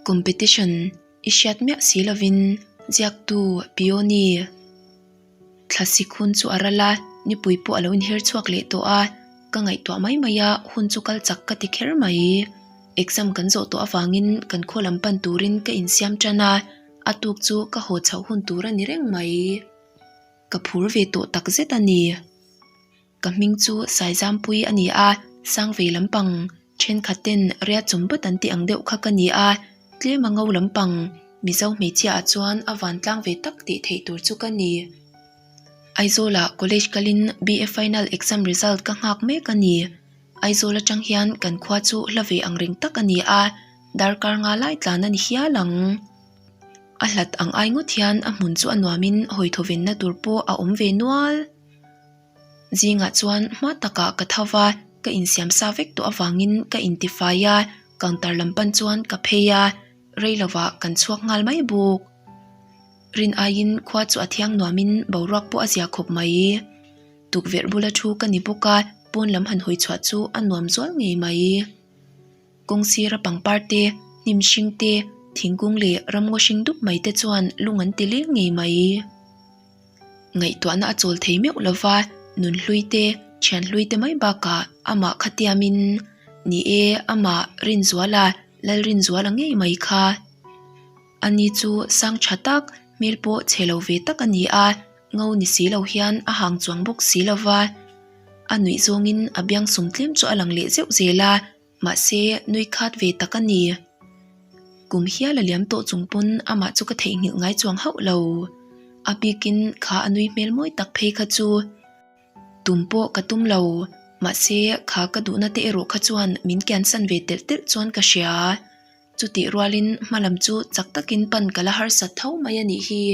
Competition i hriat miah si lovin ziaktu Peony thlasik hun chu a ral a, nipui pawh a lo inher chhuak leh tawh a, ka ngaihtuah mai mai a, hun chu kal chak ka ti kher mai. Exam kan zawh tawh avangin kan khaw lam pan turin ka insiam tan a, a tuk chu ka haw chhoh hun tur a ni reng mai. Ka phur ve tawh tak zet a ni. Ka hming chu Saizampui a ni a, Sangvei lampang thenkhat ten riat chawm bat an tih ang deuh kha ka ni a, tlem a ngo lampang Mizo hmeichhia ah chuan a vantlang ve tak tih theih tur chu ka ni. Aizawlah college kalin BA final exam result ka nghak mek a ni. Aizawl atang hian kan khua chu hla ve ang reng tak a ni a, darkar nga lai tlan a ni hial ang. A hlat ang ai ngawt hian a hmun chu a nuamin hawi thawvenna tur pawh a awm ve nual. Zingah chuan hma takah ka tho va, ka insiam sa vek tawh avangin ka intifai a, counter lam pan chuan ka phei a, rei lovah kan chhuak nghal mai bawk. Rin aiin khua chu a thiang nuamin boruak pawh a zia khawp mai. Tukverh bula thu ka ni bawk a, pawn lam han hawi chhuah chu a nuam zual ngei mai. Kawng sira pangpar te, hnim hring te, thingkung leh ramngaw hring dup mai te chuan lung an ti leng ngei mai. Ngaihtuahna a chawl thei meuh lo va, nun hlui te, thian hlui te mai bakah amah kha tiamin, Ni e, amah Rinzuala, Lalrinzuala ngei mai kha. Ani chu sang tha tak, hmel pawh chhe lo ve tak a ni a, ngo ni si lo hian a hang chuang bawk si lo va. A nuih zawngin a biang sum tlem chu a lang leh zeuh zel a, mahse nui khat ve tak a ni. Kum hial a liam tawh chung pawn amah chu ka theihnghilh ngai chuang hauh lo. A bikin kha a nui hmel mawi tak phei kha chu tum pawh ka tum lo, mahse kha ka duhna te erawh kha chuan min kiansan ve telh telh chuan ka hria. Chutih rualin hma lam chu chak takin pan ka la harsat tho mai a nih hi.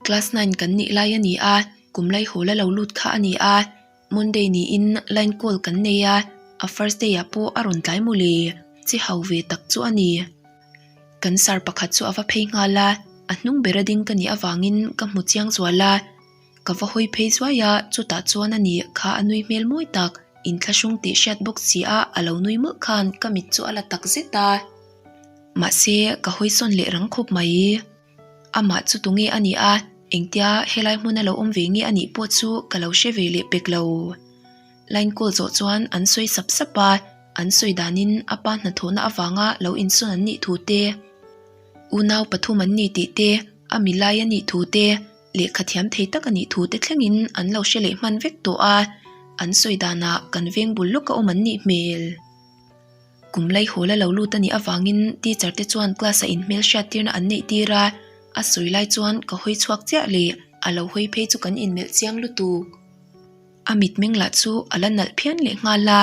Class nine kan nih lai a ni a, kum lai hawl a lo lut kha a ni a, Monday niin line call kan nei a, a first day ah pawh a rawn tlai mawle, che hau ve tak chu a ni. Kan sir pakhat chu a va phei nghal a, a hnung bera ding ka nih avangin ka hmu chiang zual a, ka va hawi phei zuai a, chutah chuan a ni kha a nui hmel mawi tak, inthlahrung tih hriat bawk si a a lo nui mawlh khan ka mit chu a la tak zet a. Mahse ka hawi sawn leh rang khawp mai. Amah chu tunge a nih a, engtia helai hmuna lo awm ve nge a nih pawh chu ka lo hre ve leh pek lo. Line call zawh chuan an sawi sap sap a, an sawi danin a pa hnathawhna avanga lo insawn an nih thu te, unau pathum an ni tih te, a milai a nih thu te, lehkha thiam thei tak a nih thu te thlengin an lo hre leh hman vek tawh a, an sawi danah kan veng bul lawka awm an nih hmel. Kum lai hawl a lo lut a nih avangin teacher te chuan class a inhmel hriat tirna an neih tir a, a sawi lai chuan ka hawi chhuak chiah leh a lo hawi phei chu kan inmelh chiang lutuk. A mitmeng lah chu a la nalh phian leh nghal a,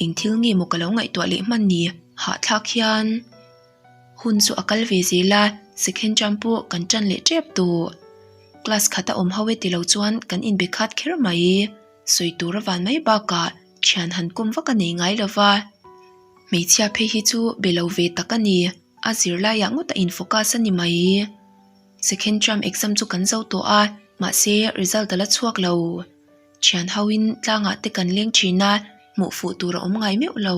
eng thil nge maw ka lo ngaihtuah leh hman ni hahthlak hian. Hun chu a kal ve zel a, second term pawh kan tan leh tep tawh. Class khat a awm ho e tilo chuan kan inbe khat kher mai. Sawi tur a van mai bakah thian han kawm vak a nei ngai lo va. Hmeichhia phei hi chu be lo ve tak a ni, a zirlaiah ngawt a in focus a ni mai. Second term exam chu kan zo tawh a, mahse result a la chhuak lo. Thian hoin tlangah te kan leng thin a, hmuh fuh tur a awm ngai meuh lo.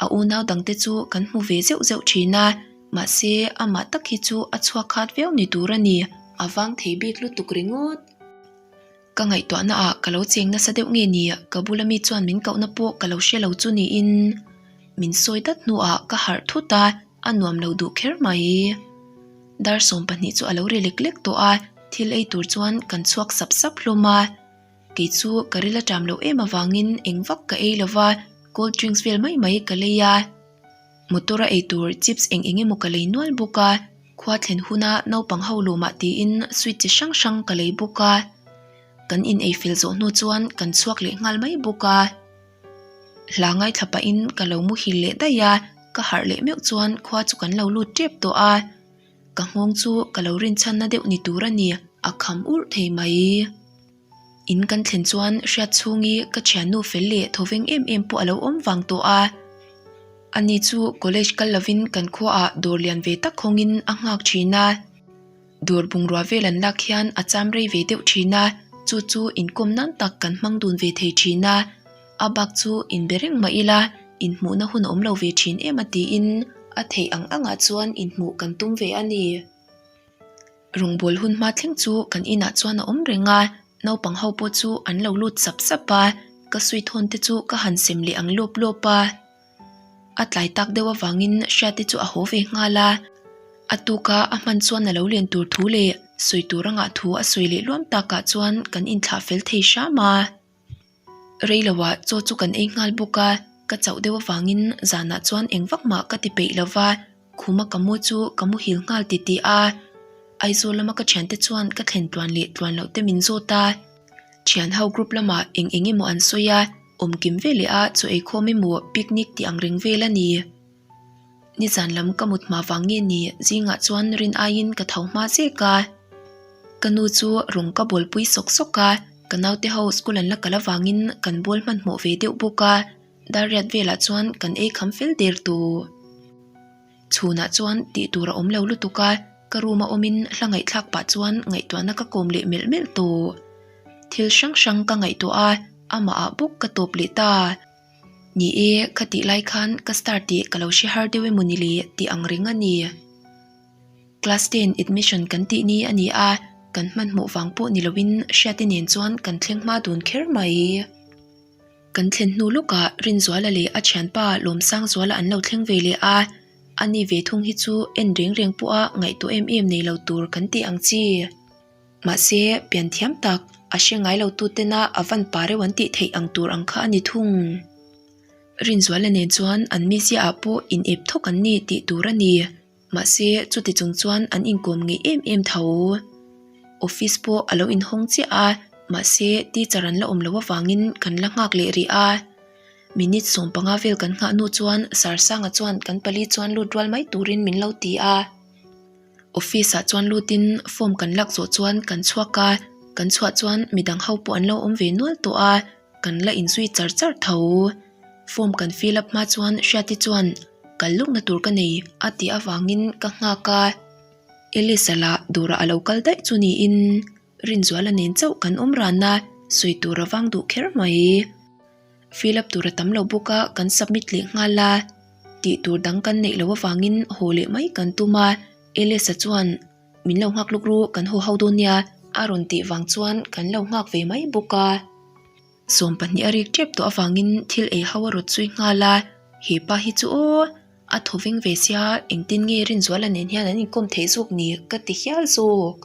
A unau dangte chu kan hmu ve zeuh zeuh thin a, mahse amah tak hi chu a chhuak khat viau ni tur a ni, a vang thei bik lutuk ringawt. Ka ngaihtuahna ah ka lo cheng nasa deuh nge ni ka bula mi chuan min kohna pawh ka lo hre lo chu niin min sawi dat hnuah ka harh thut a, a nuam lo duh kher mai. Dar 12 chu a lo ri lek lek tawh a, thil ei tur chuan kan chhuak sap sap hlawm a. Kei chu ka ril a ṭam loh em avangin eng vak ka ei lo va, cold drinks vel mai mai ka lei a. Motor a ei tur chips eng eng emaw ka lei nual bawk a, khua thlen huna naupang ho lawmah tiin sweet chi hrang hrang ka lei bawk a. Kan in ei fel zawh hnu chuan kan chhuak leh nghal mai bawk a. Hla ngaithla pahin ka lo muhil leh daih a, ka harh leh meuh chuan khua chu kan lo lut tep tawh a. Ka nghawng chu ka lo rinchhanna deuh ni tur a ni, a kham urh thei mai. In kan thlen chuan hriat chhungi ka thiannu fel leh thawveng em em pawh a lo awm vang tawh a. Ani chu college kal lovin kan khuaah dawr lian ve tak khawngin a nghak thin a. Dawr bungrua vel an lak hian a cham rei ve deuh thin a, chu chu inkawm nan tak kan hmang dun ve thei thin a. A bak chu inbe reng mah ila inhmuhna hun a awm lo ve thin em a tiin. A theih ang angah chuan inhmuh kan tum ve a ni. Rawngbâwl hun hma thleng chu kan inah chuan a awm reng a, naupang ho pawh chu an lo lut sap sap a, ka suithawn te chu ka han sem leh ang lawp lawp a. A tlai tak deuh avangin Hriate chu a haw ve nghal a, a tuka a hman chuan a lo len tur thu leh sawi tur a ngah thu a sawi leh luam takah chuan kan inthlah fel thei hram a. Rei loah chaw chu kan ei nghal bawk a, ka chauh deuh avangin zanah chuan eng vak mah ka ti peih lo va, khuma ka mu chu ka muhil nghal ti tih a. Aizawl lama ka thiante chuan ka thlen tluan leh tluan loh te min zawt a, thian ho group lamah eng eng emaw an sawi a, awm kim ve leh a chaw ei khawm emaw picnic tih ang reng vel a ni. Nizan lam ka mut hma vang nge ni zingah chuan rin aiin ka tho hma zek a. Ka nu chu rawng ka bawlpui sawk sawk a, ka naute ho school an la kal avangin kan bawl hmanhmawh ve deuh bawk a, darriat velah chuan kan ei kham fel der tawh. Chhunah chuan tih tur a awm lo lutuk a, ka room a awmin hla ngaihthlak pah chuan ngaihtuahna ka kawm leh melh melh tawh. Thil hrang hrang ka ngaihtuah a, amah ah bawk ka tawp leh ta. Ni e, ka tih lai khan ka star tih ka lo hre har deuh emaw ni le tih ang reng a ni. Class ten admission kan tih ni a ni a, kan hmanhmawh vang pawh ni loin Hriati nen chuan kan thleng hma dun kher mai. Kan thlen hnu lawkah Rinzuala leh a thianpa Lawmsangzuala an lo thleng ve leh a, ani ve thung hi chu en reng reng pawha ngaihtuah em em nei lo tur kan tih ang chi. Mahse, pian thiam tak, a hre ngai lo tutena a van pa reuh an tih theih ang tur ang kha a ni thung. Rinzuala nen chuan an mizia ah pawh in ep thawk an ni tih tur a ni. Mahse, chuti chung chuan an inkawm ngei em em tho. Office pawh a lo inhawng chiah a, mahse teacher an la awm loh avangin kan la nghak leh rih a. Minute 15 vel kan nghah hnu chuan Sarsanga chuan kan pali chuan lut rual mai turin min lo ti a. Office ah chuan lutin form kan lak zawh chuan kan chhuak a, kan chhuah chuan midang ho pawh an lo awm ve nual tawh a, kan la inzui char char tho. Form kan fill up hma chuan Hriati chuan kal lukna tur ka nei a tih avangin ka nghak a, Elisa lah dawrah a lo kal daih chu niin Rinzuala nen chauh kan awm ran a, sawi tur a vang duh kher mai. Fill up tur a tam lo bawk a, kan submit leh nghal a, tih tur dang kan neih loh avangin haw leh mai kan tum a, Elisa chuan min lo nghak luk ru kan haw ho dawn nia a rawn tih vang chuan kan lo nghak ve mai bawk a. 20 a rik tep tawh avangin thil ei ho a rawt zui nghal a, he pa hi chu aw a thaw veng ve sia engtin nge Rinzuala nen hian an inkawm theih zawk ni ka ti hial zawk.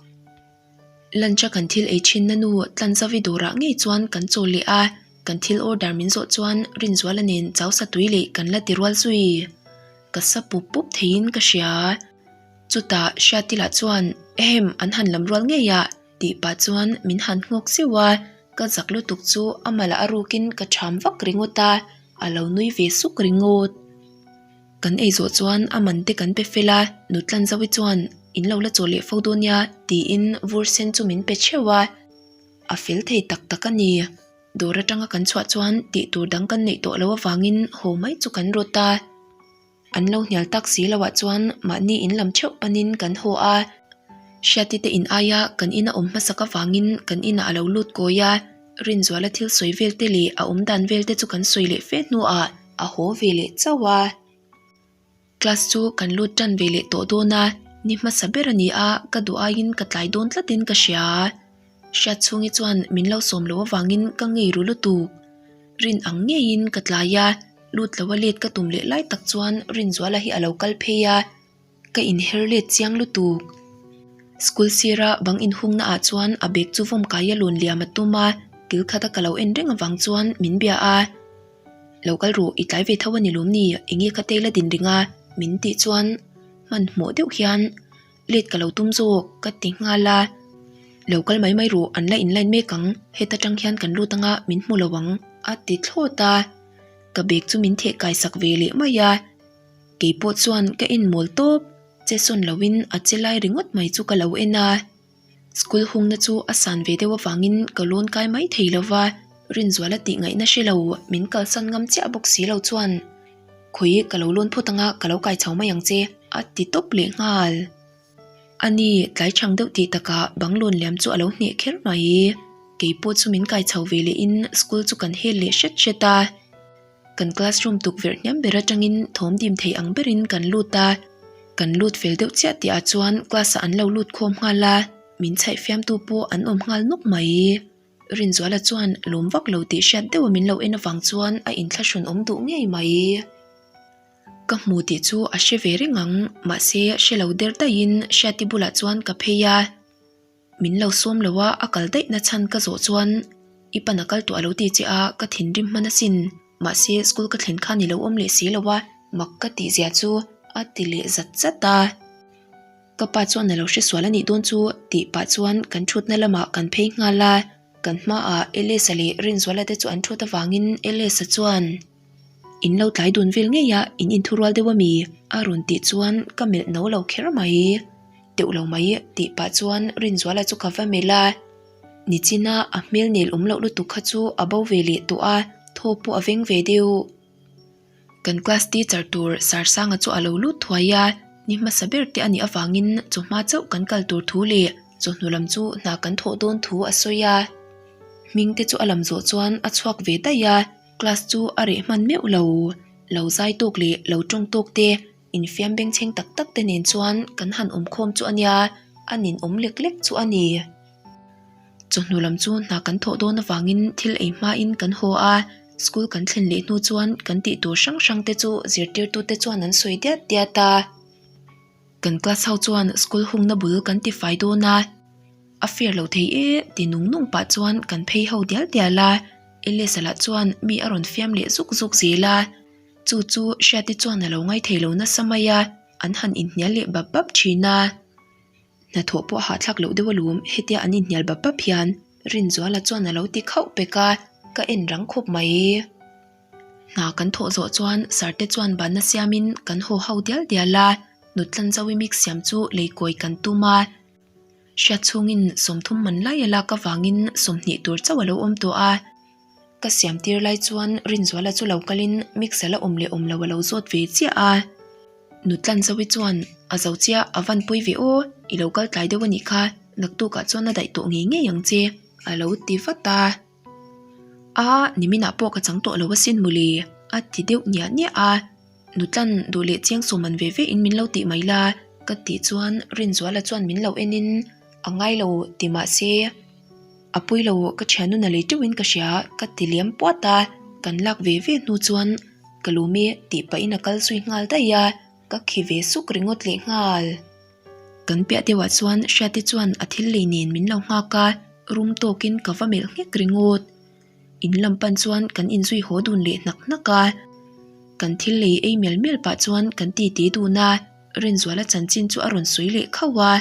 Lunch a kan thil ei thinna nu Tlanzavi dawrah ngei chuan kan chawl leh a, kan thil order min zawh chuan Rinzuala nen chau sa tui leh kan la ti rual zui. Ka sa pup pup theiin ka hria. Chutah Hriatila chuan Ehem an han lam rual ngei a tih pah chuan min han nghawk zeuh a, ka zak lutuk chu a malah a rukin ka ṭham vak ringawt a, a lo nui ve suk ringawt. Kan ei zawh chuan a man te kan pe fel a, Nutlan Zoe chuan in lo la chaw leh fo dawn nia tiin vur sen chu min pe theuh a, a fel thei tak tak a ni. Dawr atanga kan chhuah chuan tih tur dang kan neih tawh loh avangin haw mai chu kan rawt a, an lo hnial tak si loh ah chuan mahni in lam theuh panin kan haw a, Hriati te in aia kan ina awm hmasak avangin kan inah a lo lut kawi a, Rinzuala thil sawi vel te leh a awm dan vel te chu kan sawi leh fe hnuah a haw ve leh chauh a. Class chu kan lut tan ve leh tawh dawn a, ni hmasa ber a ni a, ka duh aiin ka tlai dawn tlatin ka hria. Hriat chhungi chuan min lo sawm loh avangin ka ngei ru lutuk. Rin ang ngeiin ka tlai a, lut lo a let ka tum leh lai tak chuan Rinzuala hi a lo kal phei a. Ka inher let chiang lutuk. School sira bang inhungna ah chuan a bag chu vawm kai a lawn liam a tum a, kil khat a ka lo en reng avang chuan min bia a. Lo kal rawh, i tlai ve tho a ni lawm ni, enge ka tail a din ring a? min tih chuan hmanhmawh deuh hian let ka lo tum zawk ka ti nghal a. Lo kal mai mai rawh, an la inline mek ang, heta tang hian kan lut anga min hmu lo ang a ti thlawt a. Ka bag chu min theh kai sak ve leh mai a. Kei pawh chuan ka en mawl tawp, che sawn loin a che lai ringawt mai chu ka lo en a. School hungna chu a san ve deuh avangin ka lawn kai mai thei lo va, Rinzuala tih ngaihna hre lo min kalsan ngam chiah bawk si lo chuan Khawi ka lo lawn phawt anga ka lo kai chho mai ang che a ti tawp leh nghal. Ani tlai chang deuh tih takah bang lawn liam chu a lo hneh kher mai. Kei pawh chu min kai chho ve lehin school chu kan hel leh hret hret a. Kan classroom tukverh hniam ber atangin thawm dim thei ang berin kan lut a, kan lut fel deuh chiah tih ah chuan class ah an lo lut khawm nghal a, min chhaih fiamtu pawh an awm nghal nawk mai. Rinzuala chuan lawm vak lo tih hriat deuha min lo en avang chuan a inthlahrun awm duh ngei mai. Ka hmu tih chu a hre ve reng ang, mahse hre lo der daihin Hriati bulah chuan ka phei a. Min lo sawm lo a, a kal daih na chhan ka zawh chuan i pan a kal tawh a lo ti che a, ka thinrim hman asin, mahse school ka thlen khan i lo awm leh si lo a, mak ka tih zia chu a ti leh zat zat a. Ka pa chuan a lo hre sual a nih dawn chu tih pah chuan kan thutna lamah kan phei nghal a, kan hmaah Elesa leh Rinzuala te chu an thut avangin Elesa chuan In lo tlai dun vel ngei a, in inthurual deuh a mi? a rawn tih chuan ka melh no lo kher mai. Teuh lo mai tih pah chuan Rinzuala chu ka va melh a, nichina a hmel nel awm loh lutuk kha chu a bo ve leh tawh a, thaw pawh a veng ve deuh. Kan class teacher tur Sarsanga chu a lo lut thuai a, ni hmasa ber te a nih avangin chawhma chauh kan kal tur thu leh chawhnu lam chu hna kan thawh dawn thu a sawi a. Hming te chu a lam zawh chuan a chhuak ve daih a, class chu a reh hman meuh lo. Lo zai tawk leh lo tawng tawk te Infiam bengchheng tak tak te nen chuan kan han awm khawm chu a nia, a nin awm lek lek chu a ni. Chawhnu lam chu hna kan thawh dawn avangin thil ei hmain kan haw a, school kan thlen leh hnu chuan kan tih tur hrang hrang te chu zirtirtu te chuan an sawi diat diat a. Kan class ho chuan school hungna bul kan ti fai dawn a, a fair lo thei e ti nung nung pah chuan kan phei ho dial dial a, Elesa lah chuan mi a rawn fiam leh zuk zuk zel a. Chu chu Hriati chuan a lo ngaithei lo nasa mai a, an han inhnial leh bap bap thin a. Hnathawh pawh a hahthlak loh deuh alawm, hetia an inhnial bap bap hian Rinzuala chuan a lo ti khauh pek a, ka en rang khawp mai. Hna kan thawh zawh chuan Sarte chuan banna siamin kan haw ho dial dial a, nutlan Zoe mix siam chu leikawi kan tum a. Hriat chhungin 30 man lai a lak avangin 20 tur chauh a lo awm tawh a. Ka siam tir lai chuan Rinzuala chu lo kalin mixer la awm leh awm lo a lo zawt ve chiah a. Nutlan Zoe chuan a zo chiah a van pawi ve aw, i lo kal tlai deuh a nih kha, naktukah chuan a daih tawh ngei ngei ang che a lo ti vat a. A, niminah pawh ka chang tawh lo asin mawle a ti deuh niah niah a. Nutlan duh leh chiang sawm an ve ve in min lo tih mai la ka tih chuan Rinzuala chuan min lo en in a ngai lo ti mahse a pui lo ka thianun a lei teuhin ka hria ka ti liam puat a, kan lak ve ve hnu chuan ka lawm e tih pahin a kal zui nghal daih a, ka khi ve suk ringawt leh nghal. Kan piah deuhah chuan Hriati chuan a thil lei nen min lo nghak a, rum tawkin ka va melh nghek ringawt. In lam pan chuan kan inzui haw dun leh hnak hnak a, kan thil lei ei mial mial pah chuan kan titi dun a, Rinzuala chanchin chu a rawn sawi leh khauh a.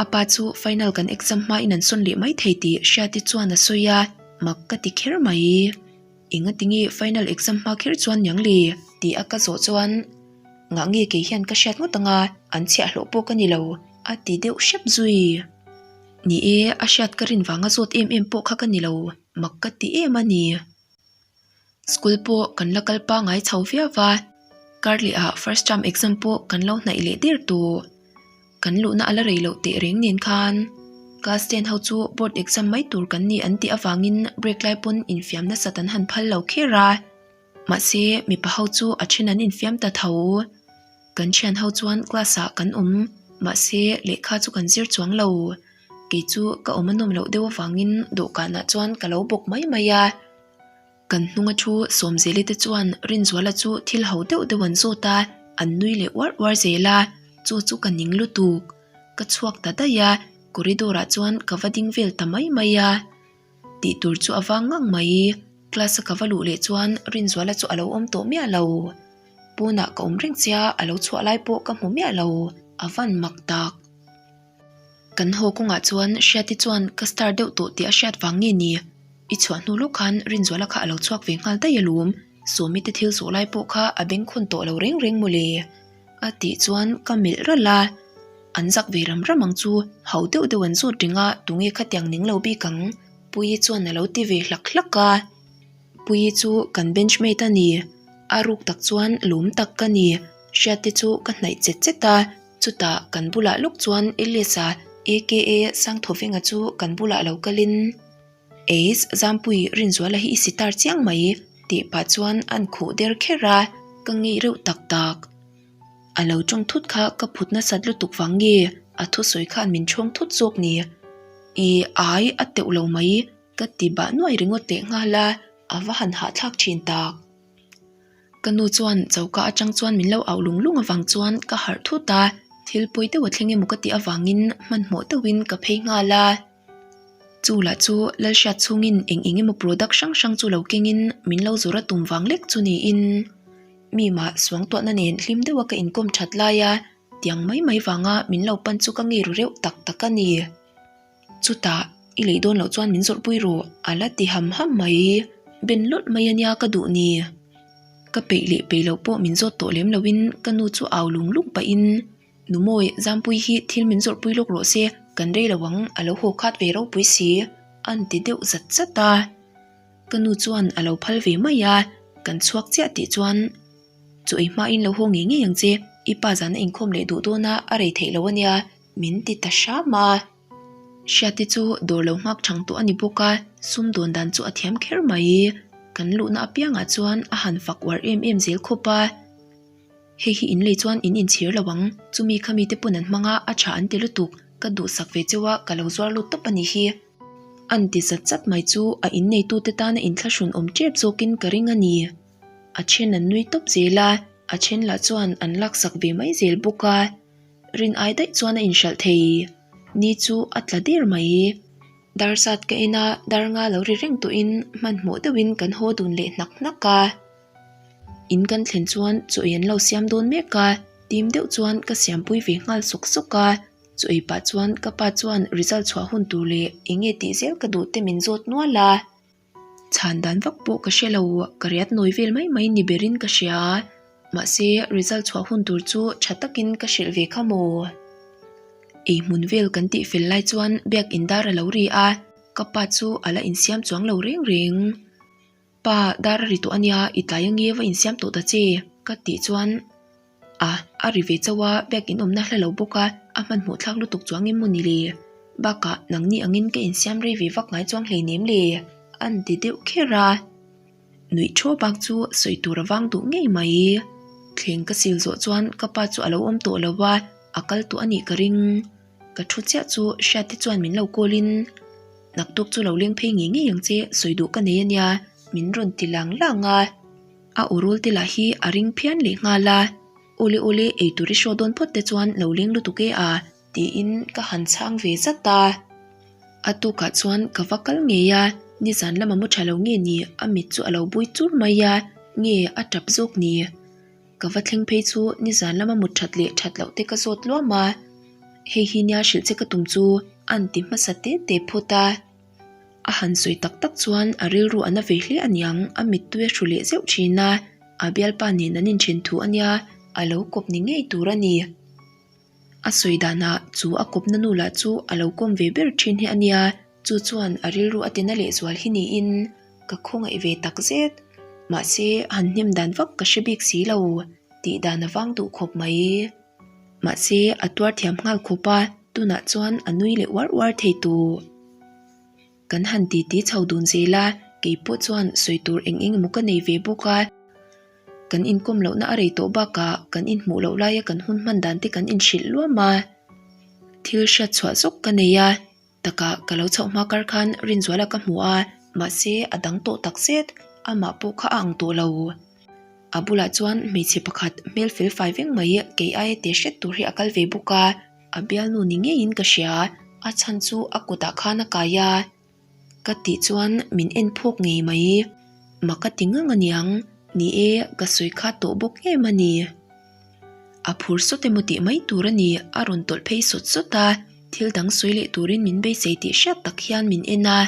A pa chu final kan exam hmain an sawn leh mai thei tih Hriati chuan a sawi a, mak ka ti kher mai. Enga tinge final exam hma kher chuan niang le? Tih a ka zawh chuan ngah nge kei hian ka hriat ngawt anga an chhiah hlawh pawh ka ni lo a ti deuh hrep zui. Ni e, a hriat ka rin vanga zawt em em pawh kha ka ni lo, mak ka ti em a ni. School pawh kan la kal pangai chho viau va, kar leh ah first term exam pawh kan lo hnaih leh der tawh. Kan luhna a la rei loh teh reng nen khan class ten ho chu board exam mai tur kan ni an tih avangin break lai pawn infiam nasat an han phal lo kher a, mahse mipa ho chu a then an infiam ta tho. Kan thian ho chuan class ah kan awm mahse lehkha chu kan zir chuang lo. Kei chu ka awm a nawm loh deuh avangin dawhkanah chuan ka lo bawk mai mai a. Kan hnunga thu Sawmzeli te chuan Rinzuala chu thil ho deuh deuh an zawt a, an nui leh uar uar zel a, chu chu ka ning lutuk. Ka chhuak ta daih a, corridor ah chuan ka va ding vel ta mai mai a. Tih tur chu a vang ngang mai. Class a ka va luh leh chuan Rinzuala chu a lo awm tawh miah lo. Pawnah ka awm reng sia a lo chhuah lai pawh ka hmu miah lo, a van mak tak. Kan haw kawngah chuan Hriati chuan ka star deuh tawh tih a hriat vang nge ni? I chhuah hnu lawk khan Rinzuala kha a lo chhuak ve nghal daih alawm, Sawmi te thil zawh lai pawh kha a bengkhawn tawh lo reng reng mawle. A tih chuan ka melh ralh a, an zak ve ram ram ang chu, ho deuh deuh an zawt reng a, tunge khatiang ning lo bik ang? Puii chuan a lo ti ve hlak hlak a. Puii chu kan bench mate a ni, a ruk tak chuan lawm tak ka ni, Hriati chu ka hnaih chet chet a. Chutah kan bulah lawk chuan Elias-a aka Sangthawvenga chu kan bulah lo kalin, Eis, Zampui, Rinzuala hi i sitar chiang mai. Tih pah chuan an khuh der kher a, ka ngei reuh tak tak. A lo tawng thut kha ka phut nasat lutuk vang nge a thusawi khan min chhawng thut zawk ni? I ai a teuh lo mai ka ti bah nuai ringawt leh nghal a, a va han hahthlak thin tak. Ka nu chuan choka atang chuan min lo auh lung lung avang chuan ka harh thut a, thil pawi deuh a thleng emaw ka tih avangin hmanhmawh deuhin ka phei nghal a. Chu lah chu Lalhriat chhungin eng eng emaw product hrang hrang chu lo kengin min lo zawr a tum vang lek chu niin mi mah suangtuahna nen hlim deuha ka inkawm that laia tiang mai mai vanga min lo pan chu ka ngei ru reuh tak tak a ni. Chutah i lei dawn loh chuan min zawrh pui rawh a la ti ham ham mai. Ben lawlh mai ania ka duh ni. Ka peih leh peih loh pawh min zawt tawh lem loin ka nu chu au lung lung pahin Numawi, Zampui hi thil min zawrh pui lawk rawh se, kan rei lo ang, a lo haw khat ve ropui si, an ti deuh zat zat a. Ka nu chuan a lo phal ve mai a, kan chhuak chiah tih chuan Chu ei hmain lo haw ngei ngei ang che, i pa zan a inkhawm leh duh dawn a, a rei theih lo ania, min ti ta hram a. Hriati chu dawr lo nghak thang tawh a ni bawk a, sum dawn dan chu a thiam kher mai. Kan luhna apiangah chuan a han fak uar em em zel khawp a. Hei hi in lei chuan in inchhir lo ang, chumi kha mite pawn an hmang a, a tha an ti lutuk, ka duhsak ve cheu a, ka lo zuar lut tawp a nih hi. An ti zat zat mai chu a inneitute tana inthlahrun awm tep zawkin ka ring a ni. A then an nui tawp zel a, a then lah chuan an laksak ve mai zel bawk a. Rin ai daih chuan a inhralh thei. Ni chu a tla der mai. Dar zat ka en a, dar nga lo ri reng tawhin hmanhmawh deuhin kan haw dun leh hnak hnak a. In kan thlen chuan chaw ei an lo siam dawn mek a, tim deuh chuan ka siampui ve nghal sawk sawk a, chaw ei pah chuan ka pa chuan result chhuah hun tur leh eng nge tih zel ka duh te min zawt nual a. Chhan dan vak pawh ka hre lo, ka riat nawi vel mai mai ni berin ka hria, mahse result chhuah hun tur chu tha takin ka hrilh ve kha maw? Ei hmun vel kan tih fel lai chuan biakin dar a lo ri a, ka pa chu a la insiam chuang lo reng reng. Pa, dar a ri tawh a nia, i tlai ange va insiam tawh ta che, ka tih chuan a, a ri ve chauh a, bag in awmna hla lo bawk a, a hmanhmawh thlak lutuk chuang em maw ni le? Bakah, nangni angin ka insiam rei ve vak ngai chuang hleinem le, an ti deuh kher a. Nuih thaw bak chu sawi tur a vang duh ngei mai. Thleng ka sil zawh chuan ka pa chu a lo awm tawh lo a, a kal tawh a nih ka ring. Ka thu chiah chu Hriati chuan min lo call in, Naktuk chu lo leng phei ngei ngei ang che, sawi duh ka nei ania, min rawn ti lang lang a. A aw rawl te lah hi a ring phian leh nghal a, Awle awle, eitur i hraw dawn phawt te chuan lo leng lutuk e a, tiin ka han chhang ve zat a. A tukah chuan ka va kal ngei a, nizan lama mu tha lo nge ni, a mit chu a lo bui chur mai a, nge a tap zawk ni. Ka va thleng phei chu nizan lama mut that leh that loh te ka zawt luam a, hei hi nia hrilh che ka tum chu an ti hmasa te te phawt a. A han sawi tak tak chuan a rilru a na ve hle aniang a mittui a hru leh zeuh thin a, a bialpa nen an inthen thu ania a lo kawp ni ngei tur a ni. A sawi danah chu a kawpna nu lah chu a lo kawm ve ber thin hi a nia, chu chuan a rilru a tina lehzual hi niin ka khawngaih ve tak zet. Mahse, han hnem dan vak ka hre bik si lo tih dan a vang duh khawp mai. Mahse, a tuar thiam nghal khawp a, tunah chuan a nui leh uar uar thei tawh. Kan han titi chho dun zel a, kei pawh chuan sawi tur eng eng emaw ka nei ve bawk a. Kan inkawm lohna a rei tawh bakah kan inhmuh loh laia kan hun hman dan te kan inhrilh luam a. Thil hriat chhuah zawk ka nei a, takah ka lo chhoh hma kar khan Rinzuala ka hmu a, mahse a dang tawh tak zet, amah pawh kha a ang tawh lo. A bulah chuan hmeichhe pakhat hmel fel fai veng mai kei aia te hret tur hi a kal ve bawk a. A bialnu ni ngeiin ka hria, a chhan chu a kutah khan a kai a. Ka tih chuan min en phawk ngei mai. Mak a ti ngang aniang, ni e, ka sawi kha tawh bawk em a ni. A phur sawt emaw tih mai tur a ni, a rawn tawlh phei sawt sawt a, thil dang sawi leh turin min beisei tih hriat tak hian min en a.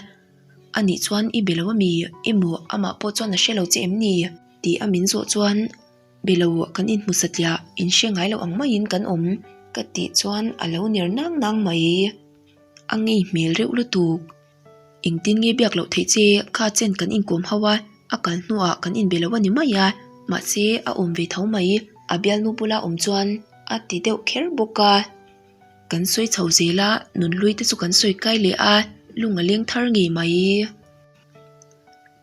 Anih chuan i be lo ami emaw amah pawh chuan a hre lo che em ni? Tih a min zawh chuan. Be lo kan inhmu satliah in hre ngai lo ang maiin kan awm ka tih chuan a lo ner nang nang mai. A ngei hmel reuh lutuk. Engtin nge biak loh theih che kha chen kan inkawm ho a, a kal hnuah kan inbe lo a ni mai a, mahse a awm ve tho mai a bialnu bula awm chuan a ti deuh kher bawk a. Kan sawi chho zel a, nunhlui te chu kan sawi kai leh a, lung a leng thar ngei mai.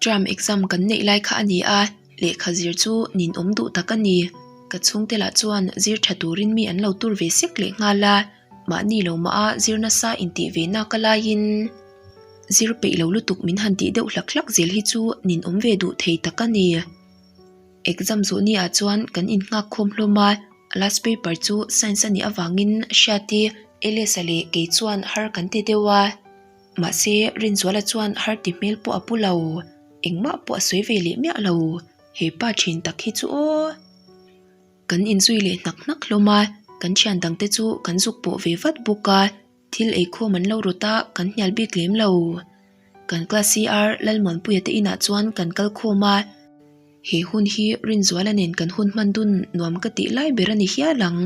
Term exam kan neih lai kha a ni a, lehkha zir chu nin awm duh tak a ni. Ka chhungte lah chuan zir tha turin mi an lo tur ve sek leh nghal a, mahni lo mah a zir nasa intih ve nak a laiin zir peih lo lutuk min han tih deuh hlak hlak zel hi chu nin awm ve duh thei tak a ni. Exam zawh ni ah chuan kan innghak khawm hlawm a, last paper chu science a nih avangin Hriati, Elesa leh kei chuan har kan ti deuh a. Mahse, Rinzuala chuan har ti hmel pawh a pu lo, engmah pawh a sawi ve leh miah lo, he pa thin tak hi chu aw. Kan inzui leh hnak hnak hlawm a, kan thian dangte chu kan zuk pawh ve vat bawk a, thil eikhawm an lo rawt a, kan hnial bik lem lo. Kan class CR Lalmuanpuia te inah chuan kan kal khawm a, he hun hi Rinzuala nen kan hun hman dun nuam ka tih lai ber a ni hial ang.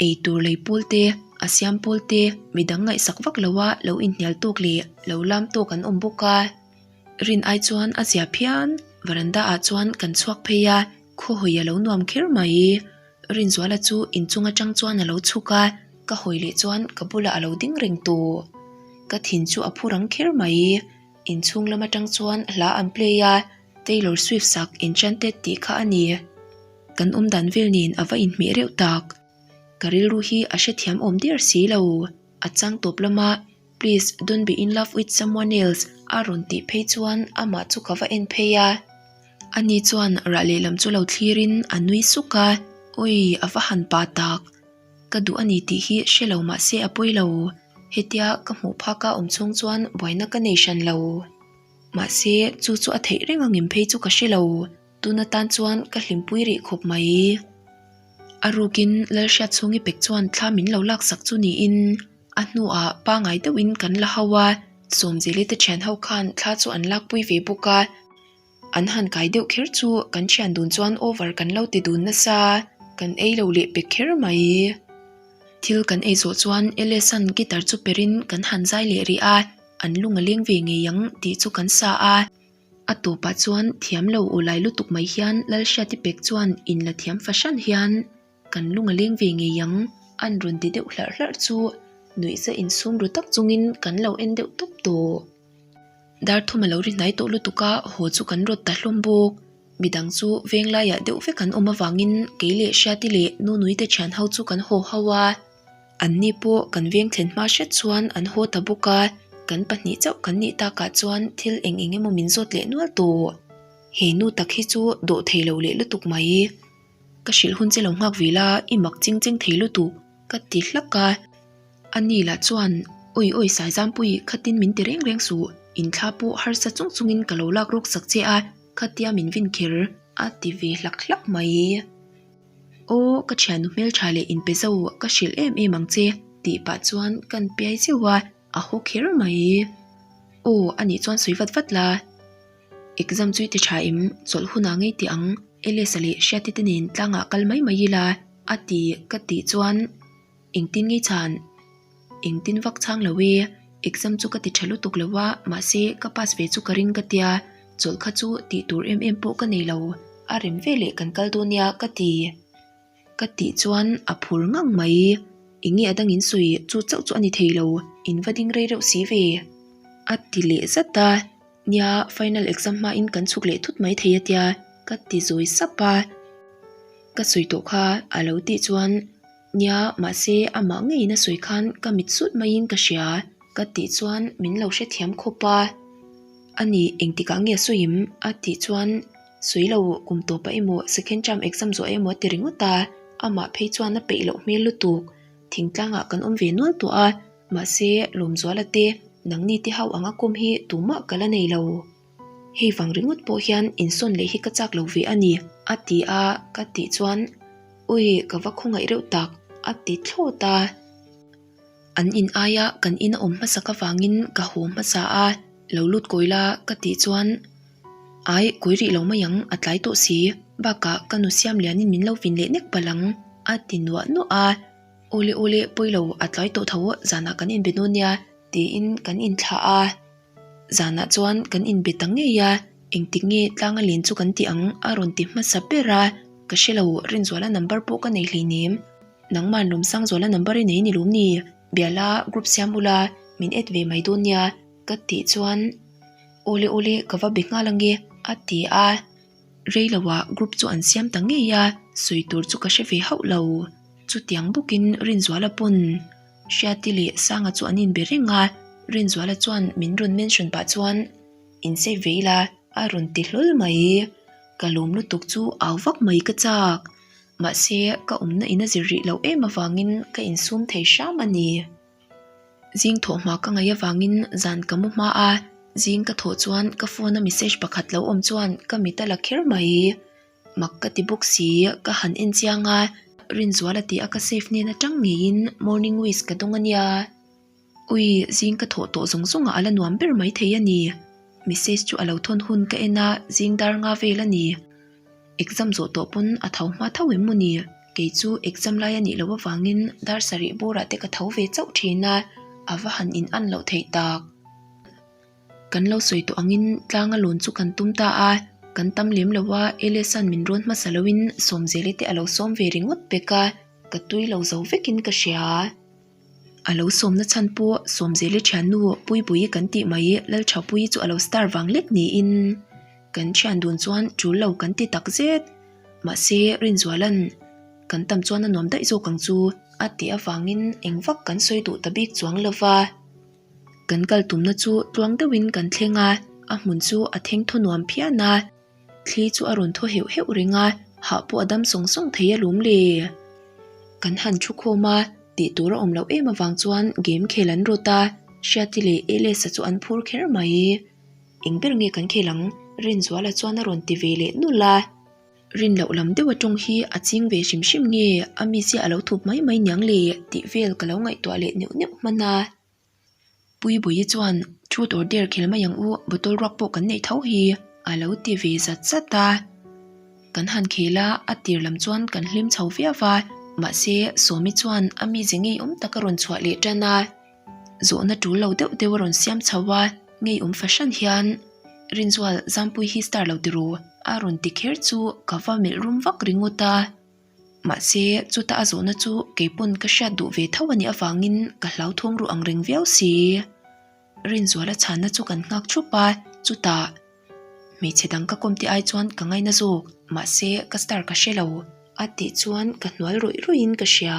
Ei tur lei pawl te, a siam pawl te, midang ngaihsak vak loa lo inhnial tawk leh lo lam tawk an awm bawk a. Rin ai chuan a zia phian, veranda ah chuan kan chhuak phei a, khaw hawi a lo nuam kher mai. Rinzuala chu inchung atang chuan a lo chhuk a, ka hawi leh chuan ka bulah a lo ding reng tawh. Ka thin chu a phu rang kher mai. Inchhung lam atang chuan hla an play a, Taylor Swift sak Enchanted tih kha a ni. Kan awm dan vel nen a va inhmeh reuh tak. Ka rilru hi a hrethiam awm der si lo. A chang tawp lama Please don't be in love with someone else a rawn tih phei chuan amah chu ka va en phei a. Ani chuan rah lehlam chu lo thlirin a nui suk a, Awi a va han pa tak. Ka duh a ni tih hi hre lo mah se a pawi lo. Hetia ka hmuh phaka awm chhung chuan buaina ka nei hran lo. Mahse chu chu a theih reng angem phei chu ka hre lo. Tun atan chuan ka hlimpui rih khawp mai. A rukin Lalhriatchhungi pek chuan thla min lo laksak chu niin a hnuah pangai deuhin kan la ho a, Sawmzeli te thian ho khan thla chu an lakpui ve bawk a, an han kai deuh kher chu kan thian dun chuan over kan lo ti dun nasa, kan ei lo leh pek kher mai. Thil kan ei zawh chuan Elesan guitar chu perin kan han zai leh rih a, an lung a leng ve ngei ang tih chu kan sa a. A tawpah chuan thiam lo aw lai lutuk mai hian Lalhriati pek chuan inla thiam fahran hian kan lung a leng ve ngei ang an rawn ti deuh hlarh hlarh chu nuihza insum ru tak chungin kan lo en deuh tawp tawh. Dar thum a lo ri hnai tawh lutuk a haw chu kan rawt ta hlawm bawk. Midang chu veng laiah deuh vek an awm avangin kei leh Hriati leh Nunuite thian ho chu kan haw ho a. Anni pawh kan veng thlen hma hret chuan an haw ta bawk a, kan pahnih chauh kan nih takah chuan thil eng eng emaw min zawt leh nual tawh. He nu tak hi chu dawh thei lo leh lutuk mai. Ka hrilh hun che lo nghak ve la, i mak ching cheng thei lutuk, ka ti hlak a. Ani lah chuan, Awi awi Saizampui, khatin min ti reng reng suh, inthla pawh harsa chung chungin ka lo lak rawk sak che a, khatia min vin kher, a ti ve hlak hlak mai. Aw, ka thiannu hmeltha leh inpe zo ka hrilh em em ang che tih pah chuan kan piai zeuh a, a haw kher mai. Aw, anih chuan sawi vat vat la. Exam chu i ti tha em? Chawlh hunah ngei tih ang, Elesa leh Hriati te nen tlangah kal mai mai ila a ti ka tih chuan engtin ngei chhan? Engtin vak chhang lo e, exam chu ka ti tha lutuk lo a, mahse ka pass ve chu ka ring ka tia, chawlh kha chu tih tur em em pawh ka nei lo, a rem ve leh kan kal dawn nia ka ti. Ka tih chuan a phur ngang mai, enge a dangin sawi chu chauh chu a ni thei lo, in va ding rei reuh si ve. A ti leh zat a, nia final exam hmain kan chhuk leh thut mai thei a tia ka ti zawi sap a, ka sawi tawh kha a lo tih chuan Nia, mahse amah ngeiin a sawi khan ka mit sut maiin ka hria, ka tih chuan min lo hrethiam khawp a. Ani, engtikah nge a sawiim? a tih chuan sawi lo kum tawpah emaw second term exam zawh emaw a ti ringawt a, amah phei chuan a peih loh hmel lutuk. Thingtlangah kan awm ve nual tawh a, mahse Lawmzuala te, nangni te ho anga kawm hi tumah ka la nei lo. Hei vang ringawt pawh hian insawn leh hi ka chak lo ve a ni, a ti a, ka tih chuan Ui, ka va khawngaih reuh tak, a ti thlawt a. An in aia kan in a awm hmasak avangin ka haw hmasa a, lo lut kawi la ka tih chuan Ai, kawi rih lo mai ang, a tlai tawh si, bakah ka nu siam lianin min lo vin leh nek palh ang, a ti nuah nuah a. Awle awle, pawi lo, a tlai tawh tho, zanah kan inbe dawn nia, tiin kan inthlah a. Zanah chuan kan inbe ta ngei a, engtik nge tlanga len chu kan ti ang a rawn ti hmasa ber a, ka hre lo, Rinzuala number pawh ka nei hleinem. Nangman Lawmsangzuala number i nei ni lawm ni? Biala group siam ula, min add ve mai dawn nia ka tih chuan. Awle awle ka va be nghal ange a ti a. Rei loah group chu an siam ta ngei a, sawi tur chu ka hre ve hauh lo. Chutiang bawkin Rinzuala pawn Hriati leh Sanga chu an inbe reng a, Rinzuala chuan min rawn mention pah chuan in save ve ila a rawn ti hlawl mai. Ka lawm lutuk chu au vak mai ka chak. Mahse ka awmna in a zir rih loh em avangin ka insum thei hram a ni. Zing thawh hma ka ngaih avangin zan ka mu hma a, zing ka thawh chuan ka phone a message pakhat lo awm chuan ka mit a la kher mai. Mak ka ti bawk si, ka han en chiang a, Rinzuala tih a ka save hnen atang ngeiin morning wish ka dawng a nia. Ui, zing ka thawh tawh zawng zawngah a la nuam ber mai thei a ni. Message chu a lo thawn hun ka en a, zing dar nga vel a ni. Exam zawh tawh pawn a tho hma tho em maw ni? Kei chu exam lai a nih loh avangin dar sarih bawrah te ka tho ve chauh thin a, a va han in an loh theih tak. Kan lo sawi tawh angin tlanga lawn chu kan tum ta a, kan tam lem lo a, Eliasa'n min rawn hmasa loin Sawmzeli te a lo sawm ve ringawt pek a, ka tui lo zo vekin ka hria. A lo sawmna chhan pawh Sawmzeli thiannu Puipuii kan tih mai Lalthapuii chu a lo star vang lek niin kan thian dun chuan tul lo kan ti tak zet. Mahse Rinzuala'n kan tam chuan a nuam daih zawk ang chu a tih avangin eng vak kan sawi duh ta bik chuang lo va. Kan kal tumna chu tluang deuhin kan thleng a, a hmun chu a theng thaw nuam phian a. Thli chu a rawn thaw heuh heuh reng a, hah pawh a dam sawng sawng thei alawm le. Kan han thu khawm a, tih tur a awm loh em avang chuan game khel an rawt a, Hriati leh Elesa chu an phur kher mai. Eng ber nge kan khel ang? Rinzuala chuan a rawn ti ve leh nulh a. Rin loh lam deuh atawng hi a ching ve hrim hrim nge a mizia a lo thup mai mai niang le tih vel ka lo ngaihtuah leh neuh neuh hman a. Puibuii chuan Truth or Dare khel mai ang u, bottle ruak pawh kan neih tho hi a lo ti ve zat zat a. Kan han khel a, a tir lam chuan kan hlim chho viau va, mahse Sawmi chuan a mize ngeiawm tak a rawn chhuah leh tan a. Zawhna tul lo deuh deuh a rawn siam chho a, ngeiawm fahran hian Rinzual Zampui hi star lo ti ru a rawn ti kher chu ka va melh rum vak ringawt a. Mahse, chuta a zawhna chu keipawn ka hriat duh ve tho a nih avangin ka hlauthawng ruh ang reng viau si. Rinzuala chhanna chu kan nghak thup a, chutah hmeichhe dang ka kawm te ai chuan ka ngaina zawk, mahse ka star ka hre lo a tih chuan ka hnual rawih rawih in ka hria.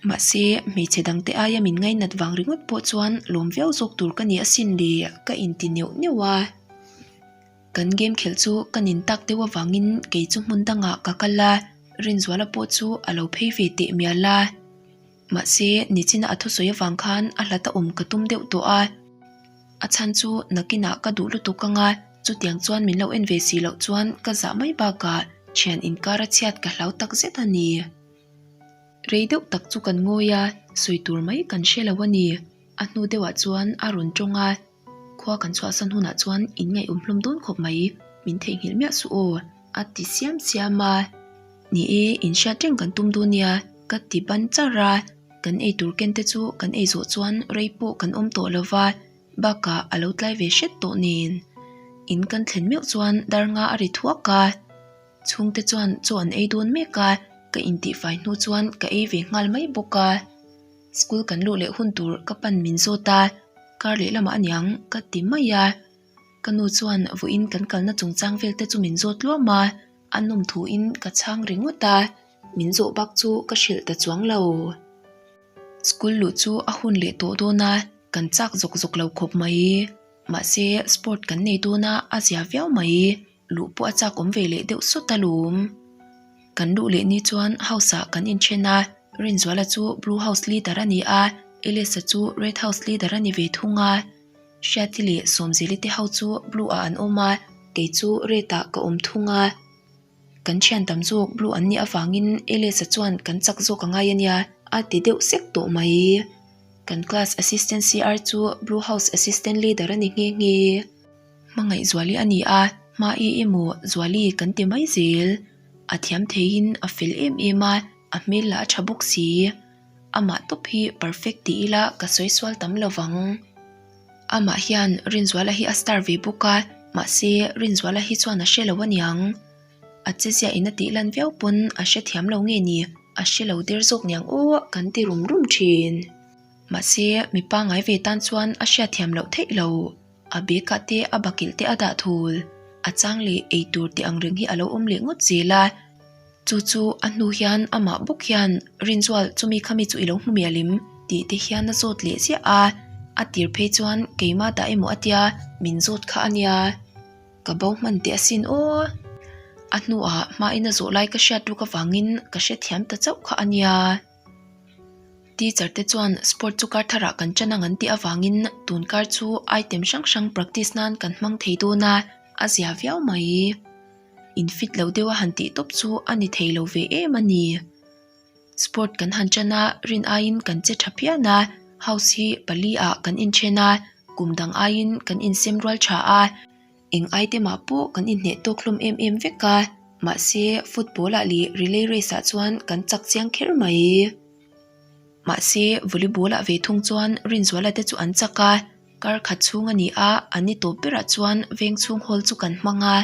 Mahse, hmeichhe dang te aia min ngainat vang ringawt pawh chuan lawm viau zawk tur ka ni asin le ka inti neuh neuh a. Kan game khelh chu ka nin tak deuh avangin kei chu hmun dangah ka kal a, Rinzuala pawh chu a lo phei ve teh mial a. Mahse, nichina a thusawi avang khan a hlat a awm ka tum deuh tawh a. A chhan chu nakinah ka duh lutuk anga chutiang chuan min lo en ve si loh chuan ka zah mai bakah thian inkar a chhiat ka hlau tak zet a ni. Rei deuh tak chu kan ngawi a, sawi tur mai kan hre lo a ni. A hnu deuhah chuan a rawn tawng a. Khua kan chhuahsan hunah chuan in ngaihawm hlawm dawn khawp mai, min theihnghilh miah suh aw, a ti siam siam a. Ni e, in hriat reng kan tum dawn nia, ka ti ban char a. Kan ei tur ken te chu kan ei zawh chuan rei pawh kan awm tawh lo va, bakah a lo tlai ve hret tawh nen. In kan thlen meuh chuan dar nga a ri thuak a. Chhungte chuan chaw an ei dawn mek a, ka intihfai hnu chuan ka ei ve nghal mai bawk a. School kan luh leh hun tur ka pan min zawt a, kar leh lamah aniang ka ti mai a. Ka nu chuan vawiin kan kalna chungchang vel te chu min zawt luam a, a nawm thuin ka chhang ringawt a, min zawh bak chu ka hrilh ta chuang lo. School luh chu a hun leh tawh dawn a, kan chak zawk zawk lo khawp mai. Mahse sport kan nei dawn a, a zia viau mai. Luh pawh a chak awm ve leh deuh sawt a lawm. Kan luh leh ni chuan house ah kan inthen a, Rinzuala chu blue house leader a ni a, Elisa chu red house leader a ni ve thung a. Hriati leh Sawmzeli te ho chu blue ah an awm a, kei chu red ah ka awm thung a. Kan thian tam zawk blue an nih avangin Elisa chuan kan chak zawk a ngai a nia a ti deuh sek tawh mai. Kan class assistant CR chu blue house assistant leader a ni nghe nghe. Hmangaihzuali a ni a, hma-i emaw Zuali kan ti mai zel. A thiam theihin a fel em em a, a hmel lah a tha bawk si. Amah tawp hi perfect ti ila ka sawi sual tam lo vang. Amah hian Rinzuala hi a star ve bawk a, mahse Rinzuala hi chuan a hre lo aniang. A che ziah in a tih lan viau pawn a hre thiam lo nge ni, a hre lo der zawk niang aw kan ti rum rum thin. Mahse mi pangngai ve tan chuan a hriat thiam loh theih lo. A bag ah te a bakilh te a dah thul. A chang leh eitur tih ang reng hi a lo awm leh ngawt zel a. Chu chu a hnu hian amah bawk hian Rinzual chumi khami chu i lo hmu mial em? tih te hian a zawt leh ziah a. A tir phei chuan keimah dah emaw a tia min zawt kha a nia. Ka bo hman teh asin aw. A hnuah hmain a zawh lai ka hriat ruk avangin ka hrethiam ta chauh kha a nia. Teacher te chuan sport chu kar tharah kan ṭan ang an tih avangin tun kar chu item hrang hrang practice nan kan hmang thei dawn a, a zia viau mai. In fit lo deuh a han tih tawp chu a ni thei lo ve em a ni. Sport kan han ṭan a, rin aiin kan che ṭha phian a, house hi pali ah kan inṭhen a, kum dang aiin kan insem rual ṭha a. Eng item ah pawh kan inhneh tawk hlawm em em vek a, mahse football ah leh relay race ah chuan kan chak chiang kher mai. Mahse volleyball ah ve thung chuan Rinzuala te chu an chak a, kar khat chhung a ni a, an ni tawp berah chuan veng chhung hall chu kan hmang a,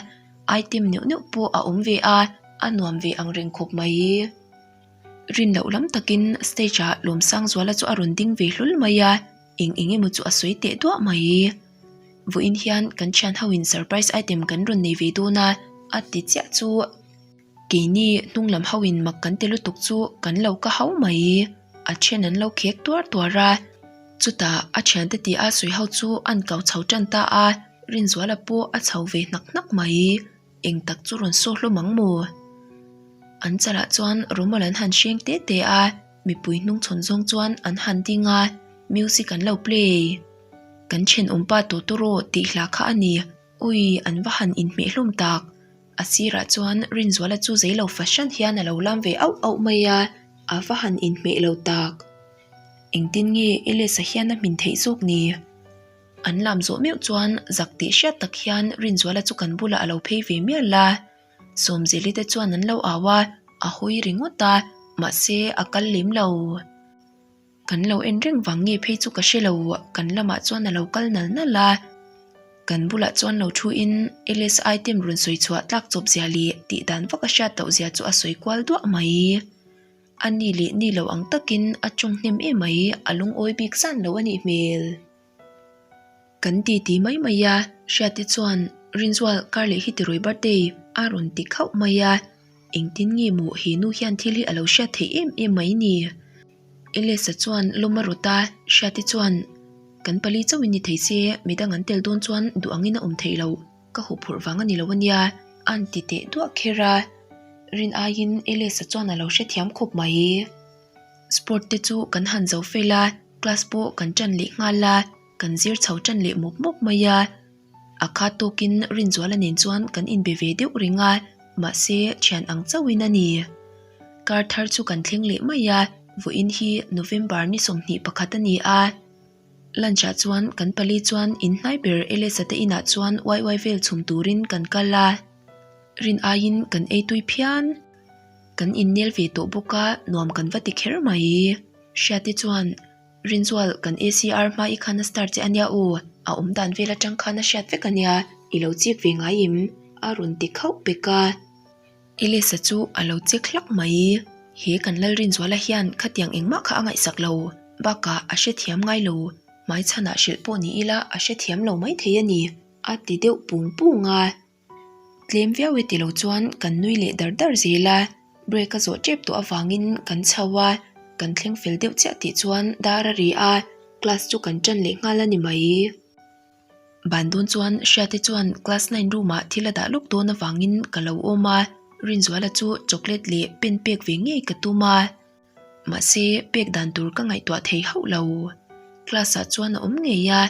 item neuh neuh pawh a awm ve a, a nuam ve ang reng khawp mai. Rin loh lam takin stage ah Lawmsangzuala chu a rawn ding ve hlul mai a, eng eng emaw chu a sawi teh duah mai. Vawiin hian kan thian ho in surprise item kan rawn nei ve dawn a, a ti chiah chu keini hnung lam ho in mak kan ti lutuk chu kan lo ka hau mai. A then an lo khek tuar tuar a, chutah a thiante tih a sawi ho chu an kau chho tan ta a, Rinzuala pawh a chho ve hnak hnak mai. Eng tak chu rawn saw hlawm ang maw? An chalah chuan rawmawl an han hreng te te a, mipui hnung chhawn zawng chuan an han ding a, music an lo play. Kan thenawmpa Totoro tih hla kha a ni, ui an va han inhmeh hlawm tak. A sirah chuan Rinzuala chu zeilo fahran hian a lo lam ve auh auh mai a, a va han inhmeh lo tak. Engtin nge Elesa hian a hmin theih zawk ni? An lam zawh meuh chuan zak tih hriat tak hian Rinzuala chu kan bulah a lo phei ve mial a. Sawmzeli te chuan an lo au a, a hawi ringawt a, mahse a kal lem lo. Kan lo en reng vang nge phei chu ka hre lo, kan lamah chuan a lo kal nal nal a. Kan bulah chuan lo thu in LS item rawn sawi chhuah tlak chawp zia leh tih dan vak a hriat loh zia chu a sawi kual duah mai. A ni leh ni lo ang takin a tawng hnem em mai, a lungawi bik zan lo a nih hmel. Kan ti ti mai mai a, Hriati chuan Rinzual kar leh hi tirawi birthday a rawn ti khauh mai a, engtin nge maw he nu hian thil hi a lo hriat theih em em mai ni? Elesa chuan lawm a rawt a, Hriati chuan Kan pali chauhin ni thei se, midang an tel dawn chuan duh angin a awm theih loh, ka huphurh vang a ni lo ania a ti teh duah kher a, rin aiin Elesa chuan a lo hrethiam khawp mai. Sport te chu kan han zo fel a, class pawh kan tan leh nghal a, kan zir chho tan leh mawp mawp mai a. A khat tawkin Rinzuala nen chuan kan inbe ve deuh reng a, mahse thian ang chauhin a ni. Kar thar chu kan thleng leh mai a, vawiin hi November ni 21 a ni a. Lunch ah chuan kan pali chuan inhnai ber Elesa te inah chuan uai uai vel chhum turin kan kal a, rin aiin kan ei tui phian. Kan innel ve tawh bawk a, nuam kan va ti kher mai. Hriati chuan, Rinzual, kan ACR hma i khan a star che ania aw, a awm dan vel atang khan a hriat vek ania, i lo chik ve ngai em? a rawn ti khauh pek a. Elisa chu a lo chek hlak mai. He kan Lalrinzuala hian khatiang engmah kha a ngaihsak lo, bakah a hrethiam ngai lo, hmaichhanah hrilh pawh ni ila a hrethiam lo maithei a ni, a ti deuh pung pung a. Tlem viau e tilo chuan kan nui leh dar dar zel a, break a zawh tep tawh avangin kan chho a, kan thleng fel deuh chiah tih chuan dar a ri a, class chu kan tan leh nghal a ni mai. Ban dawn chuan Hriate chuan class nine room ah thil a dah lawk dawn avangin ka lo awm a, Rinzuala chu chocolate leh pen pek ve ngei ka tum a. Mahse, pek dan tur ka ngaihtuah thei hauh lo. Class ah chuan a awm ngei a.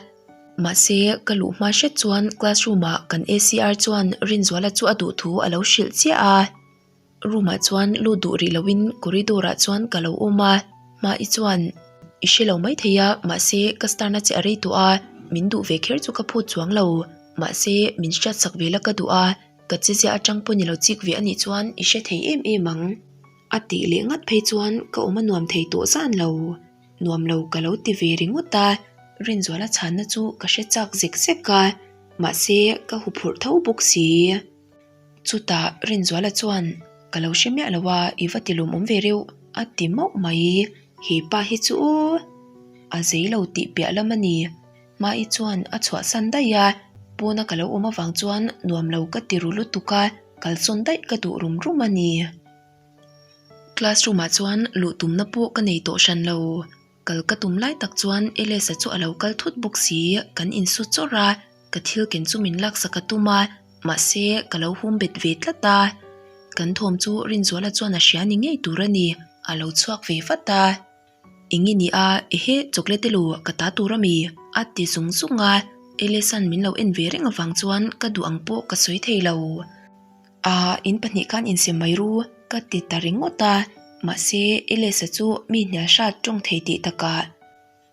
Mahse, ka luh hma hret chuan classroom ah kan ACR chuan Rinzuala chu a duh thu a lo hrilh chiah a. Room ah chuan lut duh rih loin corridor ah chuan ka lo awm a. Hma-i chuan, I hre lo maithei a, mahse ka star na che a rei tawh a, min duh ve kher chu ka phut chuang lo. Mahse, min hriat sak ve la ka duh a, ka che ziah atang pawh ni lo chik ve a nih chuan i hre thei em em ang. A tih leh ngat phei chuan ka awm a nuam thei tawh zan lo. Nuam lo ka lo ti ve ringawt a, Rinzuala chhanna chu ka hre chak zek zek a, mahse ka huphurh tho bawk si. Chutah Rinzuala chuan ka lo hre miah lo a, i va ti lawmawm ve reuh a ti mauh mai. He pa hi chu aw, a zei lo tih piah lam a ni. Hmai chuan a chhuahsan daih a, pawna ka lo awm avang chuan nuam lo ka ti ru lutuk a, kalsawn daih ka duh rum rum a ni. Classroom ah chuan luh tumna pawh ka nei tawh hran lo. Kal ka tum lai tak chuan Elesa chu a lo kal thut bawk si, kan insu chawrh a, ka thil ken chu min laksak a tum a, mahse ka lo hum bet ve tlat a. Kan thawm chu Rinzuala chuan a hria ni ngei tur a ni, a lo chhuak ve vat a. Eng i ni a, ehe chocolate lu ka ta tur a mi? a ti zung zung a, Elesa'n min lo en ve reng avang chuan ka duh ang pawh ka sawi thei lo. Aa, in pahnih khan insem mai ru, ka ti ta ringawt a, mahse Elesa chu mi hnial hrat tawng thei tih takah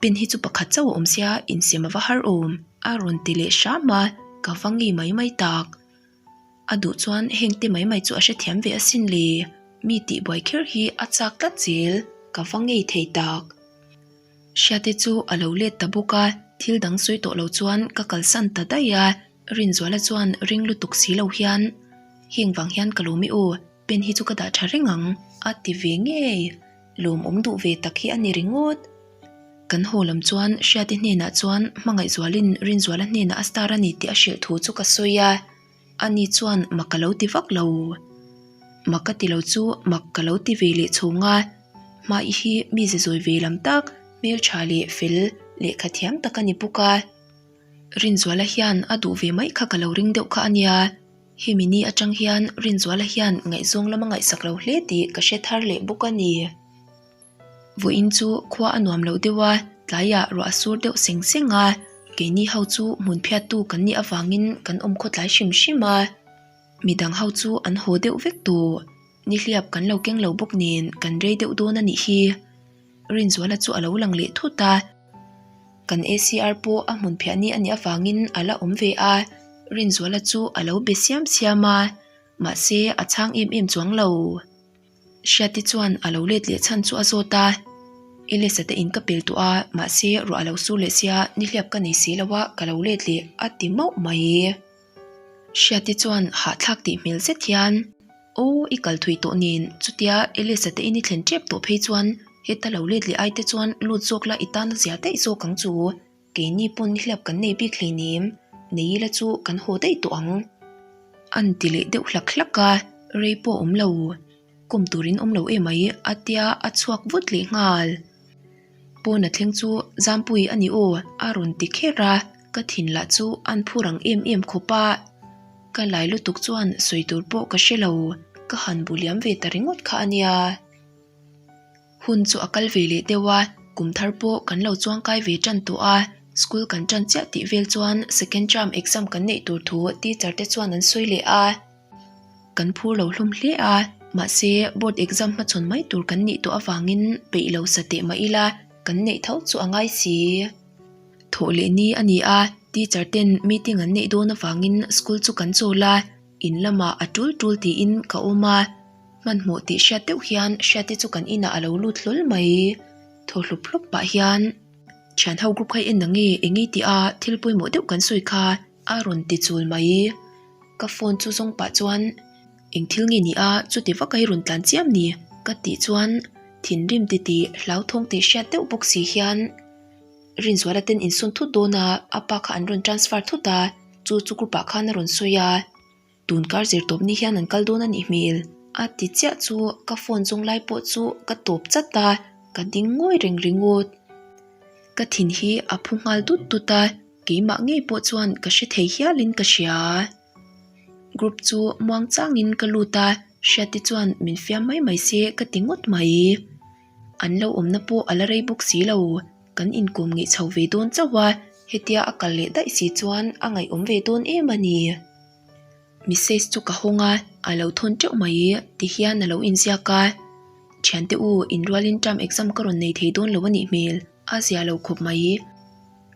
pen hi chu pakhat chauh a awm sia, insem a va har awm, a rawn ti leh hram a, ka va ngei mai mai tak. A duh chuan heng te mai mai chu a hrethiam ve asin le, mi tihbuai kher hi a chak tlat zel, ka va ngei thei tak. Hriate chu a lo let ta bawk a, thil dang sawi tawh lo chuan ka kalsan ta daih a, Rinzuala chuan ring lutuk si lo hian, Heng vang hian ka lawm i aw, pen hi chu ka dah tha reng ang, a ti ve ngei. Lawmawm duh ve tak hi a ni ringawt. Kan haw lam chuan Hriati hnenah chuan Hmangaihzualin Rinzuala hnenah a star a ni tih a hrilh thu chu ka sawi a, ani chuan mak ka lo ti vak lo. Mak ka ti lo chu mak ka lo ti ve leh chhung a, Hmai hi mi ze zawi ve lam tak, hmeltha leh fel, lehkha thiam tak a ni bawk a. Rinzuala hian a duh ve mai kha ka lo ring deuh kha a nia. Hemi ni atang hian Rinzuala hian ngaihzawng lama ngaihsak lo hle tih ka hre thar leh bawk a ni. Vawiin chu khua a nuam lo deuh a, tlaiah ruah a sur deuh seng seng a, keini ho chu hmun phiattu kan nih avangin kan awm khawtlai hrim hrim a. Midang ho chu an haw deuh vek tawh. Nihliap kan lo keng lo bawk nen kan rei deuh dawn a nih hi. Rinzuala chu a lo lang leh thut a, kan ACR pawh a hmun phiah ni a nih avangin a la awm ve a, Rinzuala chu a lo be siam siam a, mahse a chhang em em chuang lo. Hriati chuan a lo let leh chhan chu a zawt a, Elisa te in ka pel tawh a, mahse ruah a lo sur leh sia, nihliap ka nei si lo a, ka lo let leh a ti mauh mai. Hriati chuan hahthlak tih hmel zet hian, Aw, i kal thui tawh nen, chutia Elisa te in i thlen tep tawh phei chuan heta lo let leh ai te chuan lut zawk la i tan a zia daih zawk ang chu. Keini pawn nihliap kan nei bik hleinem, nei ila chu kan haw daih tawh ang. An ti leh deuh hlak hlak a, rei pawh a awm lo. Kawm turin awm lo emai a tia a chhuak vut leh nghal. Pawn a thleng chu Zampui a ni aw a rawn ti kher a, ka thin lah chu an phur ang em em khawp a. Ka lai lutuk chuan sawi tur pawh ka hre lo, ka han bu liam ve ta ringawt kha a nia. Hun chu a kal ve leh deuh a, kum thar pawh kan lo chuangkai ve tan tawh a, school kan tan chiah tih vel chuan second term exam kan neih tur thu teacher te chuan an sawi leh a. Kan phur lo hlawm hle a, mahse board exam hmachhawn mai tur kan nih tawh avangin peih lo sa teh mah ila kan neih tho chu a ngai si. Thawh leh ni a ni a, teacher ten meeting an neih dawn avangin school chu kan chawl a, in lamah a tul tul tiin ka awm a, hmanhmawh tih hriat deuh hian Hriati chu kan inah a lo lut hlawl mai. Thaw hlup hlup pah hian thian ho group kha i en na nge eng i tih a thil pawimawh deuh kan sawi kha a rawn ti chul mai. Ka phone chu zawng pah chuan eng thil nge ni a chuti vak a i rawn tlan chiam ni ka tih chuan thinrim titih hlauthawng tih hriat deuh bawk si hian Rinzuala ten insawn thut dawn a a pa kha an rawn transfer thut a chu chu group ah khan a rawn sawi a tun kar zir tawp ni hian an kal dawn a nih hmel a ti chiah chu ka phone zawng lai pawh chu ka tawp chat a ka ding ngawi reng ringawt ka thin hi a phu nghal dut dut a. Keimah ngei pawh chuan ka hre thei hialin ka hria. Group chu muang changin ka lut a, Hriati chuan min fiam mai mai se ka ti ngawt mai. An lo awmna pawh a la rei bawk si lo, kan inkawm ngeih chho ve dawn chauh a, hetia a kal leh daih si chuan a ngaihawm ve dawn em a ni. Message chu ka hawng a, a lo thawn teuh mai tihian a lo inziak a, Thiante u, inrualin term exam ka rawn nei thei dawn lo a nih hmel, a zia lo khawp mai.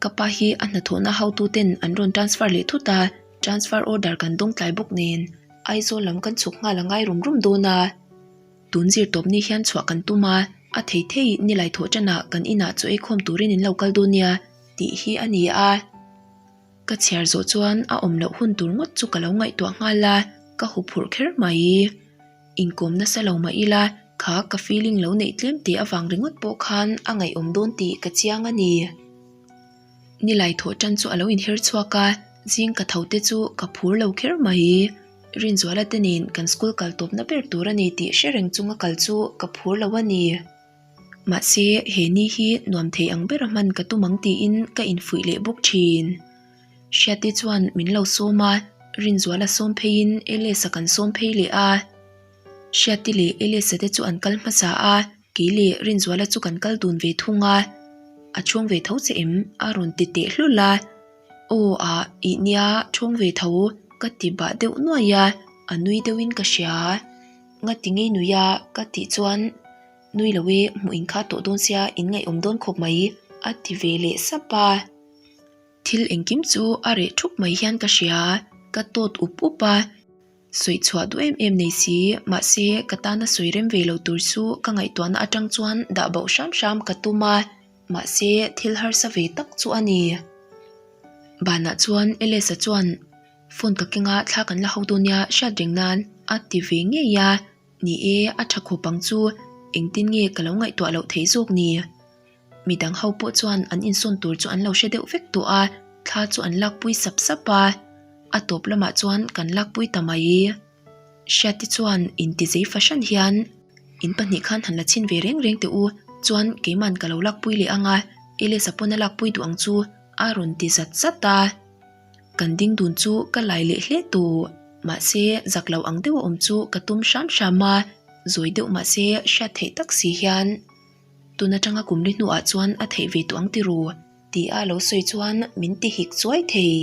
Ka pa hi a hnathawhna hotuten an rawn transfer leh thut a, transfer order kan dawng tlai bawk nen Aizawl lam kan chhuk nghal a ngai rum rum dawn a. Tun zir tawp ni hian chhuah kan tum a, a thei thei nilai thawh tanah kan inah chaw ei khawm turin in lo kal dawn nia tih hi a ni a. Ka chhiar zawh chuan a awm loh hun tur ngawt chu ka lo ngaihtuah nghal a, ka huphurh kher mai. Inkawm nasa lo mah ila, kha ka feeling lo neih tlem teh avang ringawt pawh khan a ngaihawm dawn tih ka chiang a ni. Nilai thawh tan chu a lo inher chhuak a, zing ka tho te chu ka phur lo kher mai. Rinzuala te nen kan school kal tawpna ber tur a ni tih hre reng chunga kal chu ka phur lo a ni. Mahse, he ni hi nuam thei ang bera hman ka tum ang tiin ka infuih leh bawk thin. Hriate chuan min lo sawm a, Rinzuala sawm pheiin Elesa kan sawm phei leh a. Hriate leh Elesa te chu an kal hmasa a, kei leh Rinzuala chu kan kal dun ve thung a. A chhung ve tho che em? a rawn ti teh hlul a. Aw ah, ih nia, chhung ve tho ka ti bah deuh nuai a, a nui deuhin ka hria. Ngati ngei nui a ka tih chuan nui lo e hmuh in kha tawh dawn sia in ngaihawm dawn khawp mai a ti ve leh sap a. Thil engkim chu a reh thup mai hian ka hria, ka tawt up up a, sawi chhuah duh em em nei si, mahse ka tana sawi rem ve lo tur chu ka ngaihtuahna atang chuan dah bauh hram hram ka tum a, mahse thil harsa ve tak chu a ni. Banah chuan Elesa chuan Phone ka kenga thla kan la ho dawn nia hriat reng nan a ti ve ngei a, ni e a tha khawp ang chu engtin nge ka lo ngaihtuah loh theih zawk ni. Midang ho pawh chuan an insawn tur chu an lo hre deuh vek tawh a, thla chu an lakpui sap sap a, a tawp lamah chuan kan lakpui ta mai. Hriati chuan intizei fahran hian in pahnih khan han la chhin ve reng reng teh u, chuan keiman ka lo lakpui leh ang a, Elesa pawn a lakpui duh ang chu a rawn ti zat zat a. Kan ding dun chu ka lai leh hle tawh. Mahse, zak lo ang deuh a awm chu ka tum hram hram a, zawi deuh mahse hriat theih tak si hian tun atanga kum li hnuah chuan a theih ve tawh ang ti ru tih a lo sawi chuan min ti hik chuai thei.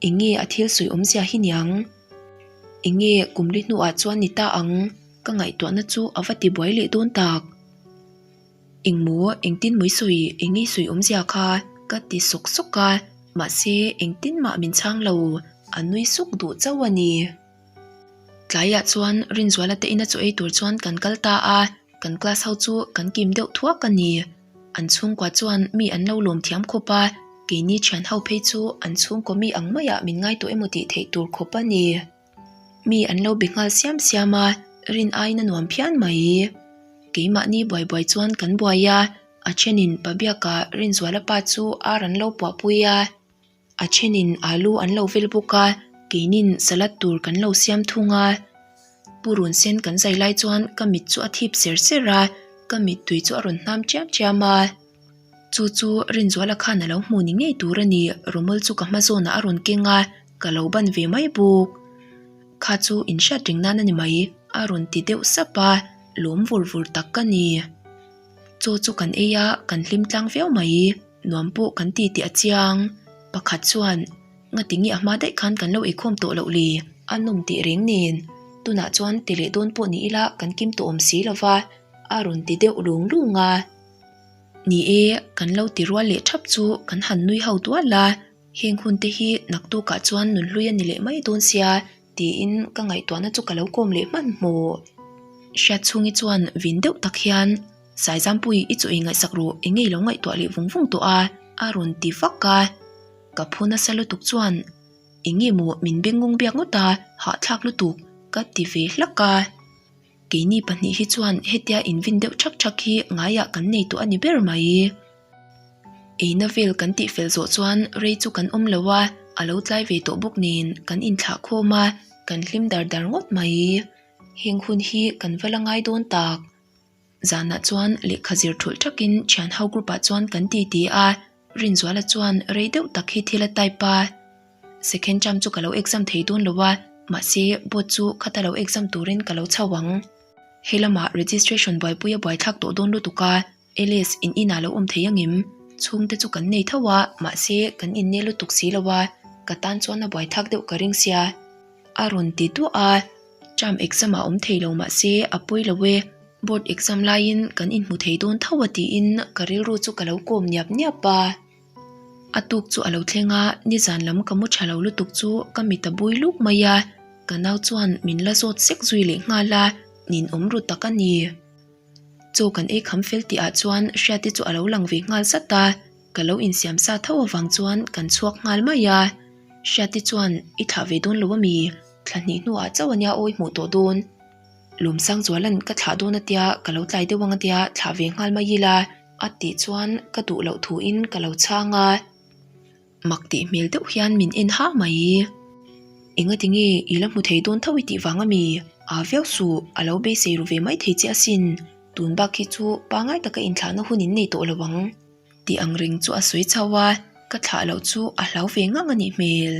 Eng nge a thil sawi awmzia hi niang? Eng nge kum li hnuah chuan ni ta ang? Ka ngaihtuahna chu a va ti buai leh dawn tak. Engmaw engtin mawi sawi eng nge sawi awmzia kha ka ti sawk sawk a, mahse engtin mah min chhang lo, a nui suk duh chauh a ni. Tlaiah chuan Rinzuala te ina chaw ei tur chuan kan kal ta a, kan class ho chu kan kim deuh thuak a ni. An chhungkua chuan mi an lo lawm thiam khawp a, keini thian ho phei chu an chhungkaw mi ang maiah min ngai tawh emaw tih theih tur khawp a ni. Mi an lo be nghal siam siam a, rin aiin a nuam phian mai. Keimahni buai buai chuan kan buai a, a thenin Pabiaka Rinzuala pa chu ar an lo puahpui a, a thenin alu an lo vel bawk a, keinin salad tur kan lo siam thung a. Purun sen kan zai lai chuan ka mit chu a thip ser ser a, ka mittui chu a rawn hnam chiam chiam a. Chu chu Rinzuala khan a lo hmu ni ngei tur a ni, Romol chu ka hma zawnah a rawn keng a, ka lo ban ve mai bawk. Kha chu inhriat reng nan a ni mai, a rawn ti deuh sap a, lawm vur vur tak ka ni. Chaw chu kan ei a, kan hlim tlang viau mai, nuam pawh kan ti tih a chiang. Pakhat chuan, Ngati nge a hma daih khan kan lo eikhawm tawh loh le? A nawm tih reng nen, tunah chuan ti leh dawn pawh ni ila kan kim tawh awm si lova, a rawn ti deuh lung lung a. Ni e, kan lo ti rual leh thap chu kan han nui ho dual a, heng hun te hi naktukah chuan nunhlui a ni leh mai dawn sia tiin ka ngaihtuahna chu ka lo kawm leh hmanhmawh. Hriatchhungi chuan vin deuh tak hian, Saizampuii i chaw ingaihsak rawh, eng nge i lo ngaihtuah leh vung vung tawh a? a rawn ti vak a. Ka phu nasa lutuk chuan, Eng nge maw min bengngawng biak ngawt a, hahthlak lutuk, ka ti ve hlak a. Keini pahnih hi chuan hetia invin deuh thak thak hi ngaiah kan nei tawh a ni ber mai. Eina vel kan tih fel zawh chuan rei chu kan awm lo a, a lo tlai ve tawh bawk nen kan inthlah khawm a, kan hlim dar dar ngawt mai. Heng hun hi kan va la ngai dawn tak. Zanah chuan lehkha zir thulh thakin thian ho group ah chuan kan ti ti a, Rinzuala chuan rei deuh tak hi thil a type a. Second term chu ka lo exam thei dawn lo a, mahse board chu khata lo exam turin ka lo chho ang. He lamah registration buaipui a buaithlak tawh dawn lutuk a, Alice in inah lo awm thei angem? Chhungte chu kan nei tho a, mahse kan inne lutuk si lo a, ka tan chuan a buaithlak deuh ka ring sia. A rawn ti duah a, term exam ah awm thei lo mahse a pawi lo e, board exam laiin kan inhmu thei dawn tho a tiin ka rilru chu ka lo kawm niap niap a. A tuk chu a lo thleng a, nizan lam ka mu tha lo lutuk chu ka mit a bui luk mai a, ka nau chuan min la zawt sek zui leh nghal a, ninawm ru tak a ni. Chaw kan ei kham fel tih ah chuan Hriati chu a lo lang ve nghal zat a, ka lo insiam sa tho avang chuan kan chhuak nghal mai a. Hriati chuan i thlah ve dawn lo ami? Thla hnih hnuah chauh ania awi hmuh tawh dawn. Lawmsangzuala'n ka thlah dawn atia ka lo tlai deuh ang atia thlah ve nghal mai ila. A tih chuan ka duh loh thuin ka lo chhang a. Mak tih hmel deuh hian min en ha mai. Engati nge i la hmu thei dawn tho i tih vang a mi? Aa viau suh, a lo beisei ru ve mai thei che asin. Tun bak hi chu pangai taka inthlahna hun in nei tawh lo ang. Tih ang reng chu a sawi chho a, ka thlah loh chu a hlau ve ngang a nih hmel.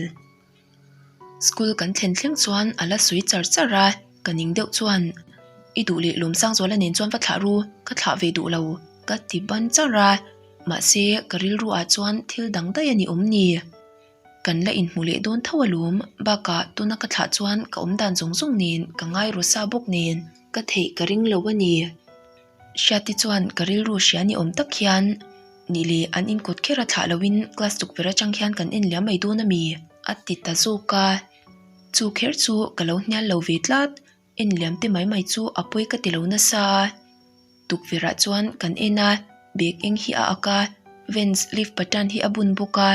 School kan thlen thleng chuan a la sawi char char a, ka ning deuh chuan i duh leh Lawmsangzuala nen chuan va thlah ru, ka thlah ve duh lo ka ti ban char a, mahse ka rilru ah chuan thil dang daih a ni awm ni. Kan la inhmu leh dawn tho alawm, bakah tuna ka thlah chuan ka awm dan zawng zawng nen ka ngai ru sa bawk nen ka theih ka ring lo a ni. Hriati chuan ka rilru hria ni awm tak hian nih leh an inkawt kher a thlah loin class tukverh atang hian kan en liam mai dawn a mi? a ti ta zawk a. Chu kher chu ka lo hnial lo ve tlat, en liam te mai mai chu a pawi ka ti lo nasa a. Tukverh ah chuan kan en a, bag eng hi a ak a, Vans leaf pattern hi a bun bawk a,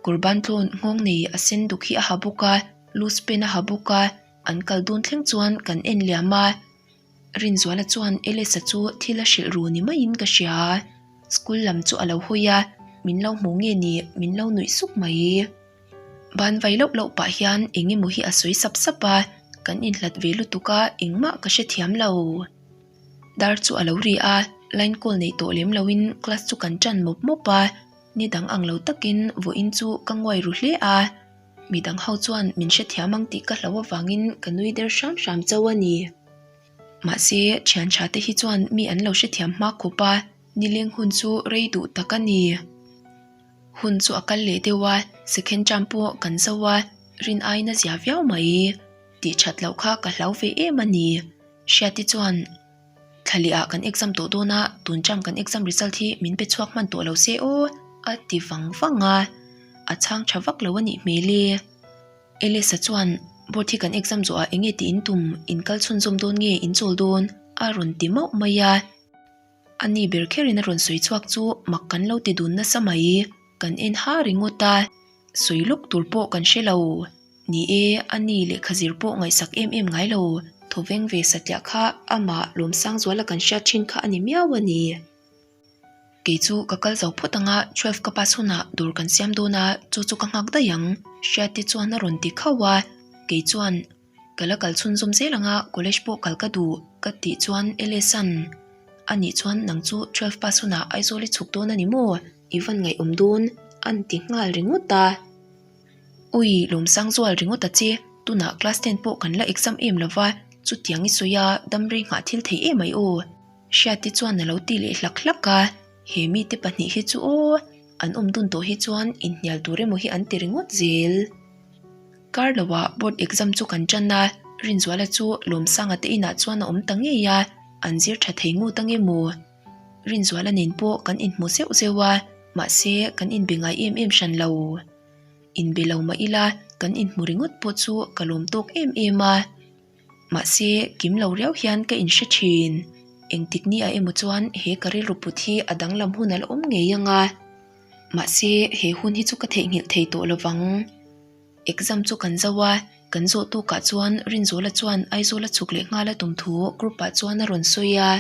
kawr ban tlawn nghawng nei a sen duk hi a ha bawk a, loose pant a ha bawk a, an kal dawn thleng chuan kan en liam a. Rinzuala chuan Elisa chu thil a hrilh ru ni maiin ka hria. School lam chu a lo hawi a, min lo hmu nge ni min lo nuih suk mai. Ban vai loh loh pah hian eng emaw hi a sawi sap sap a, kan inhlat ve lutuk a engmah ka hrethiam lo. Dar chu a lo ri a, line call neih tawh lem loin class chu kan tan mawp mawp a, ni dang ang lo takin vawiin chu ka nguai ru hle a. Midang ho chuan min hrethiam ang tih ka hlo avangin ka nui der hram hram chauh a ni. Mahse, thian tha te hi chuan mi an lo hrethiam hma khawp a, nileng hun chu rei duh tak a ni. Hun chu a kal leh deuh a, second term pawh kan zo a, rin aiin a zia viau mai. Tih that loh kha ka hlau ve em a ni. Hriati chuan. Thla leh ah kan exam tawh dawn a, tun term kan exam result hi min pe chhuak hman tawh lo se aw a ti vang vang a, a chhang tha vak lo a nih hmel e. Elisa chuan board hi kan exam zawh ah enge tih in tum, in kal chhunzawm dawn nge in chawl dawn a rawn ti mauh mai a. A ni ber kher in a rawn sawi chhuak chu mak kan lo ti dun nasa mai, kan en ha ringawt a, sawi lawk tur pawh kan hre lo. Ni e, a ni lehkha zir pawh ngaihsak em em ngai lo, thawveng ve satliah kha amah Lawmsangzuala kan hriat thin kha a ni miau a ni. Kei chu ka kal zo phawt anga twelve ka pass hunah dawr kan siam dawn a, chu chu ka nghak daih ang, Hriati chuan a rawn ti khauh a, kei chuan ka la kal chhunzawm zel anga college pawh kal ka duh ka tih chuan Elesan a nih chuan nang chu twelve pass hunah Aizawl i chhuk dawn a ni maw? I van ngaihawm dawn an ti nghal ringawt a. Ui, Lawmsangzual ringawt a che, tunah class ten pawh kan la exam em lova, chutiang i sawi a, damrei nghah thil thei em ai aw. Hriati chuan a lo ti leh hlak hlak a, he mite pahnih hi chu aw, an awm dun tawh hi chuan inhnial tur emaw hi an ti ringawt zel. Kar loah board exam chu kan tan a, Rinzuala chu Lawmsanga te inah chuan a awm ta ngei a, an zir tha thei ngut ange maw? Rinzuala nen pawh kan inhmu zeuh zeuh a, mahse kan inbe ngai em em hran lo. Inbe lo mah ila kan inhmu ringawt pawh chu ka lawm tawk em em a. Mahse kim lo riau hian ka inhre thin. Engtik ni ah emaw chuan he ka rilru put hi a danglam hun a la awm ngei ang a. Mahse he hun hi chu ka theihnghilh thei tawh lovang. Exam chu kan zo a, kan zawh tukah chuan Rinzuala chuan Aizawl a chhuk leh nghal a tum thu group ah chuan a rawn sawi a.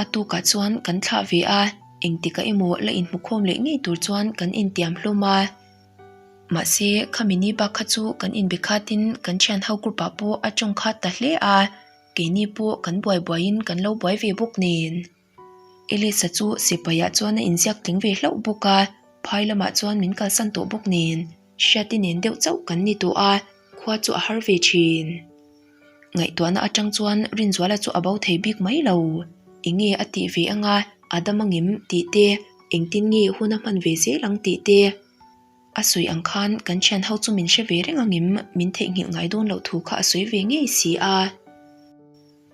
A tukah chuan kan thlah ve a, engtikah emaw la inhmukhawm leh ngei tur chuan kan intiam hlawm a. Mahse, khami ni bak kha chu kan inbe khatin kan thianho group ah pawh a tawng khat ta hle a, keini pawh kan buai buaiin kan lo buai ve bawk nen. Elisa chu sipai ah chuan a inziak tling ve hlauh bawk a, phai lamah chuan min kalsan tawh bawk nen, hriati nen deuh chauh kan ni tawh a, khua chu a har ve thin. Ngaihtuahna atang chuan Rinzuala chu a bo thei bik mai lo. Enge a tih ve anga a dam angem tih te, engtin nge hun a hman ve zel ang tih te. A sawi ang khan kan thian ho chu min hre ve reng angem min theihnghilh ngai dawn loh thu kha a sawi ve ngei si a.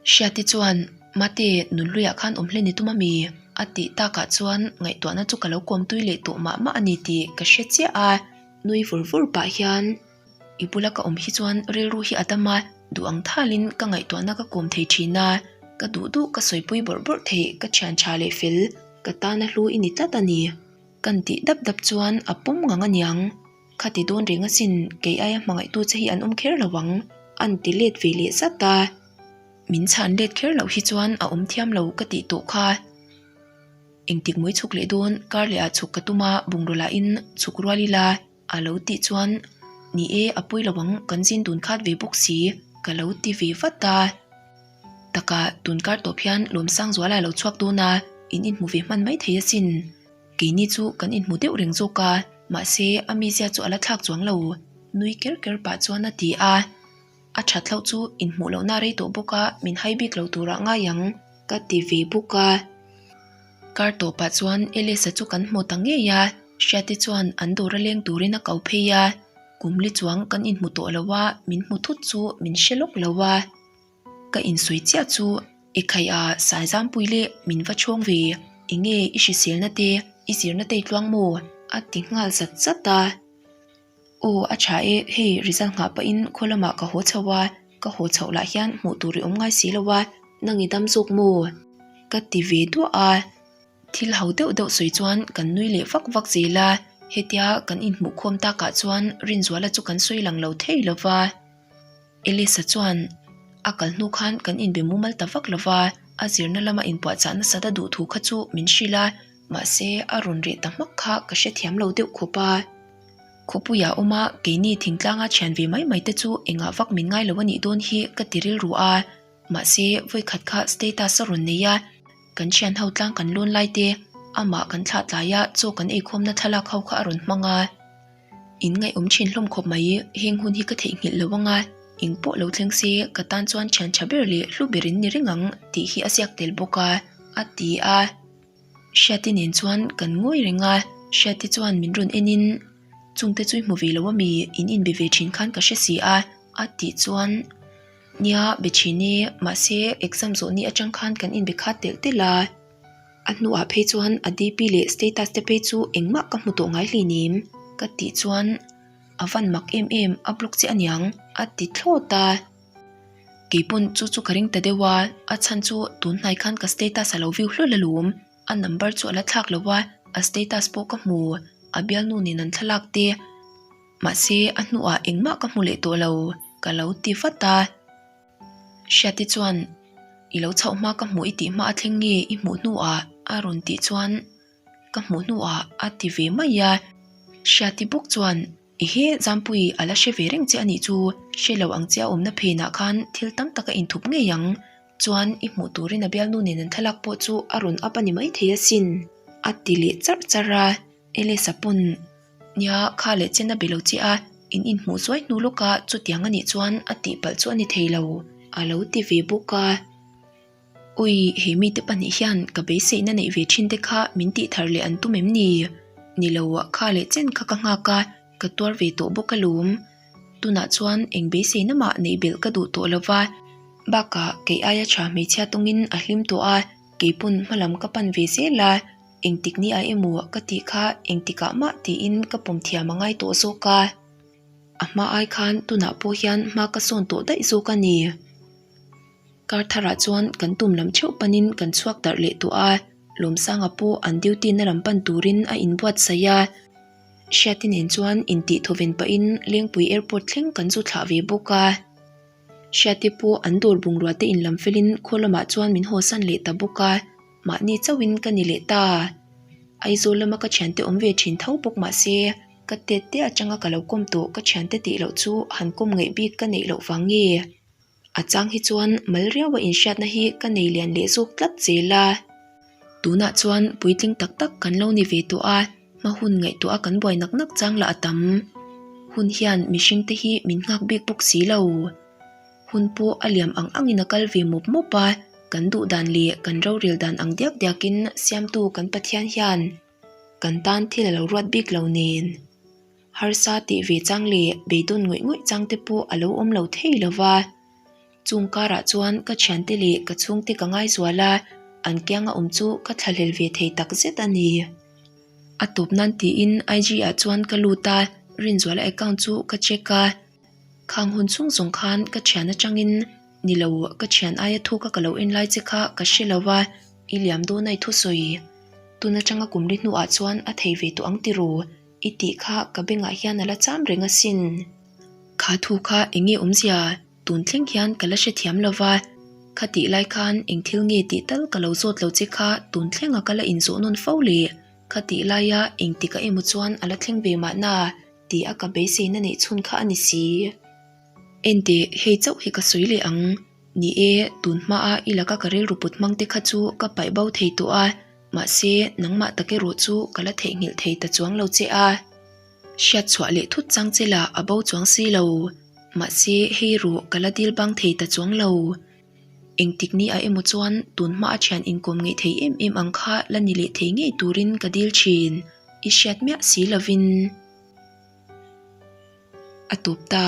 Hriati chuan, Mate, Nunhluiah khan awm hlen i tum ami? a tih takah chuan ngaihtuahna chu ka lo kawm tui leh tawh mah mah a ni tih ka hre chiah a, nui vur vur pah hian, I bula ka awm hi chuan rilru hi a dam a, duh ang thalin ka ngaihtuahna ka kawm thei thin a, ka duh duh ka sawipui bawrh bawrh theih ka thian tha leh fel, ka tana hlu i ni tlat a ni. Kan tih dap dap chuan a pawm ngang a niang. Khati dawn reng asin kei aia hmangaihtu che hi an awm kher lo ang, an ti let ve leh zat a. Min chhan let kher loh hi chuan a awm thiam lo ka tih tawh kha. Engtik mawi chhuk leh dawn kar leh ah chhuk ka tum a bungraw lah in chhuk rual ila a lo tih chuan ni e a pawi lo ang kan zin dun khat ve bawk si ka lo ti ve vat a. Taka tun kar tawp hian Lawmsangzuala a lo chhuak dawn a in inhmu ve hman mai thei asin. Keini chu kan inhmu deuh reng zawk a mahse a mizia chu a la thlak chuang lo nui ker ker pah chuan a ti a. A that hlauh chu inhmuh lohna rei tawh bawk a, min hai bik lo turah ngai ang ka ti ve bawk a. Kar tawpah chuan Elisa chu kan hmu ta ngei a, Hriati chuan an dawr a leng turin a ko phei a, kum li chuang kan inhmu tawh lo a, min hmu thut chu min hre lawk lo a. Ka insawi chiah chu i khaih a Saizampui leh min va chhawng ve, enge i hriselna te, i zirna te i tluang maw? a ti nghal zat zat a. Aw a tha e, hei result nghah pahin khaw lamah ka haw chho a, ka haw chhoh lah hian hmuh tur i awm ngai si lo a, nang i dam zawk maw? Ka ti ve duah a, thil ho deuh deuh sawi chuan kan nui leh vak vak zel a, hetia kan inhmuh khawm takah chuan Rinzuala chu kan sawi lang lo thei lo va. Elisa chuan a kal hnu khan kan inbe mumal ta vak lo va, a zirna lama inpuahchah nasat a duh thu kha chu min hrilh a, mahse a rawn reh ta hmak kha ka hrethiam lo deuh khawp a. Khawpuia awma keini thingtlanga thian ve mai mai te chu engah vak min ngai lo a nih dawn hi ka ti rilru a, mahse vawikhat kha status a rawn nei a, kan thian ho tlang kan lawn lai te, amah kan thlah tlai a chaw kan eikhawmna thlalak ho kha a rawn hmang a. In ngaihawm thin hlawm khawp mai, heng hun hi ka theihnghilh lo anga eng pawh lo thleng se ka tan chuan thian tha ber leh hlu ber in ni reng ang tih hi a ziak tel bawk a, a ti a. Hriati nen chuan kan ngawi reng a, Hriati chuan min rawn en in chungte chu i hmu ve lo ami in inbe ve thin khan ka hre si a, a tih chuan nia be thin e mahse exam zawh ni atang khan kan inbe khat telh telh a, a hnuah phei chuan a DP leh status te phei chu engmah ka hmu tawh ngai hleinem ka tih chuan a van mak em em a block che aniang a ti thlawt a. Keipawn chu chu ka ring ta deuh a, a chhan chu tun hnai khan ka status a lo view hlawlh alawm, a number chu a la thlak lo a, a status pawh ka hmu, a bialnu nen an thlalak te, mahse a hnuah engmah ka hmu leh tawh lo, ka lo ti vat a. Hriati chuan I lo chhoh hma ka hmuh i tih hma a thleng nge i hmuh hnuah a rawn tih chuan ka hmuh hnuah a ti ve mai a, Hriati bawk chuan Ehe, Zampui, a la hre ve reng che a nih chu, hre lo ang che a awmna phenah khan thil tam tak a inthup ngei ang. Chuan i hmuh turin a bialnu nen an thlalak pawh chu a rawn up a ni maithei asin, a ti leh charh charh a. Elisa pawn, Nia, kha leh chen a be lo che a, in inhmuh zuai hnu lawka chutiang a nih chuan a tihpalh chu a ni thei lo, a lo ti ve bawk a. Ui, he mite pahnih hian ka beiseihna neih ve thin te kha min tih thar leh an tum em ni? Ni lo, kha leh chen kha ka nghak a, ka tuar ve tawh bawk alawm. Tunah chuan eng beiseina mah neih belh ka duh tawh lo va, bakah kei aia tha hmeichhia tawngin a hlim tawh a, keipawn hmalam ka pan ve zel a, engtik ni ah emaw ka tih kha engtikah mah tiin ka pawm thiam a ngai tawh zawk a. A hma ai khan tunah pawh hian hma ka sawn tawh daih zawk a ni. Kar tharah chuan kan tum lam theuh panin kan chhuak darh leh tawh a, Lawmsanga pawh an duty na lam pan turin a inbuatsaih a. Hriati nen chuan intih thawven pahin Lengpui Airport thleng kan zu thlah ve bawk a. Hriati pawh an dawr bungrua te inlam felin khaw lamah chuan min hawsan leh ta bawk a, mahni chauhin ka ni leh ta. Aizawl lama ka thiante awm ve thin tho bawk mahse ka tet te atanga ka lo kawm tawh ka thiante tih loh chu han kawm ngaih bik ka neih loh vang nge. A chang hi chuan mal riaua inhriatna hi ka nei lian leh zawk tlat zel a. Tunah chuan puitling tak tak kan lo ni ve tawh a, hma hun ngaihtuah a kan buai nak nak chang lah a tam. Hun hian mihring te hi min nghak bik bawk si lo. Hun pawh a liam ang angin a kal ve mawp mawp a, kan duh dan leh kan rorel dan ang diak diakin siamtu kan Pathian hian kan tan thil a lo ruat bik lo nen. Harsa tih ve chang leh beidawn ngawih ngawih chang te pawh a lo awm lo thei lo va. Chung karah chuan ka thiante leh ka chhungte ka ngaizual a, an kianga awm chu ka thlahlel ve thei tak zet a ni. A tawp nan tiin IG ah chuan ka lut a, Rinzuala account chu ka check a. Khang hun chhung zawng khan ka thian atangin ni lo ka thian aia thuka ka lo en lai che kha ka hre lo va, i liam dawn a i thusawi. Tun atanga kum ri hnuah chuan a thei ve tawh ang tiraw? I tih kha ka bengah hian a la cham reng asin. Kha thu kha eng nge awmzia? Tun thleng hian ka la hrethiam lo va. Khatih lai khan eng thil nge tih tal ka lo zawt lo che kha tun thlenga ka la inzawh nawn fo le. Khatih laia engtikah emaw chuan a la thleng ve mahna tih a ka beiseina neih chhun kha a ni si. Enteh, hei chauh hi ka sawi leh ang. Ni e, tun hmaa i laka ka rilru put hmang te kha chu ka paih bo thei tawh a, mahse nangmah tak erawh chu ka la theihnghilh thei ta chuang lo che a. Hriat chhuah leh thut chang che lah a bo chuang si lo. Mahse hei erawh ka la dil bang thei ta chuang lo. Engtik ni ah emaw chuan tun hma a thian inkawm ngeih thei em em ang kha la ni leh thei ngei turin ka dil thin. I hriat miah si lovin. A tawp ta.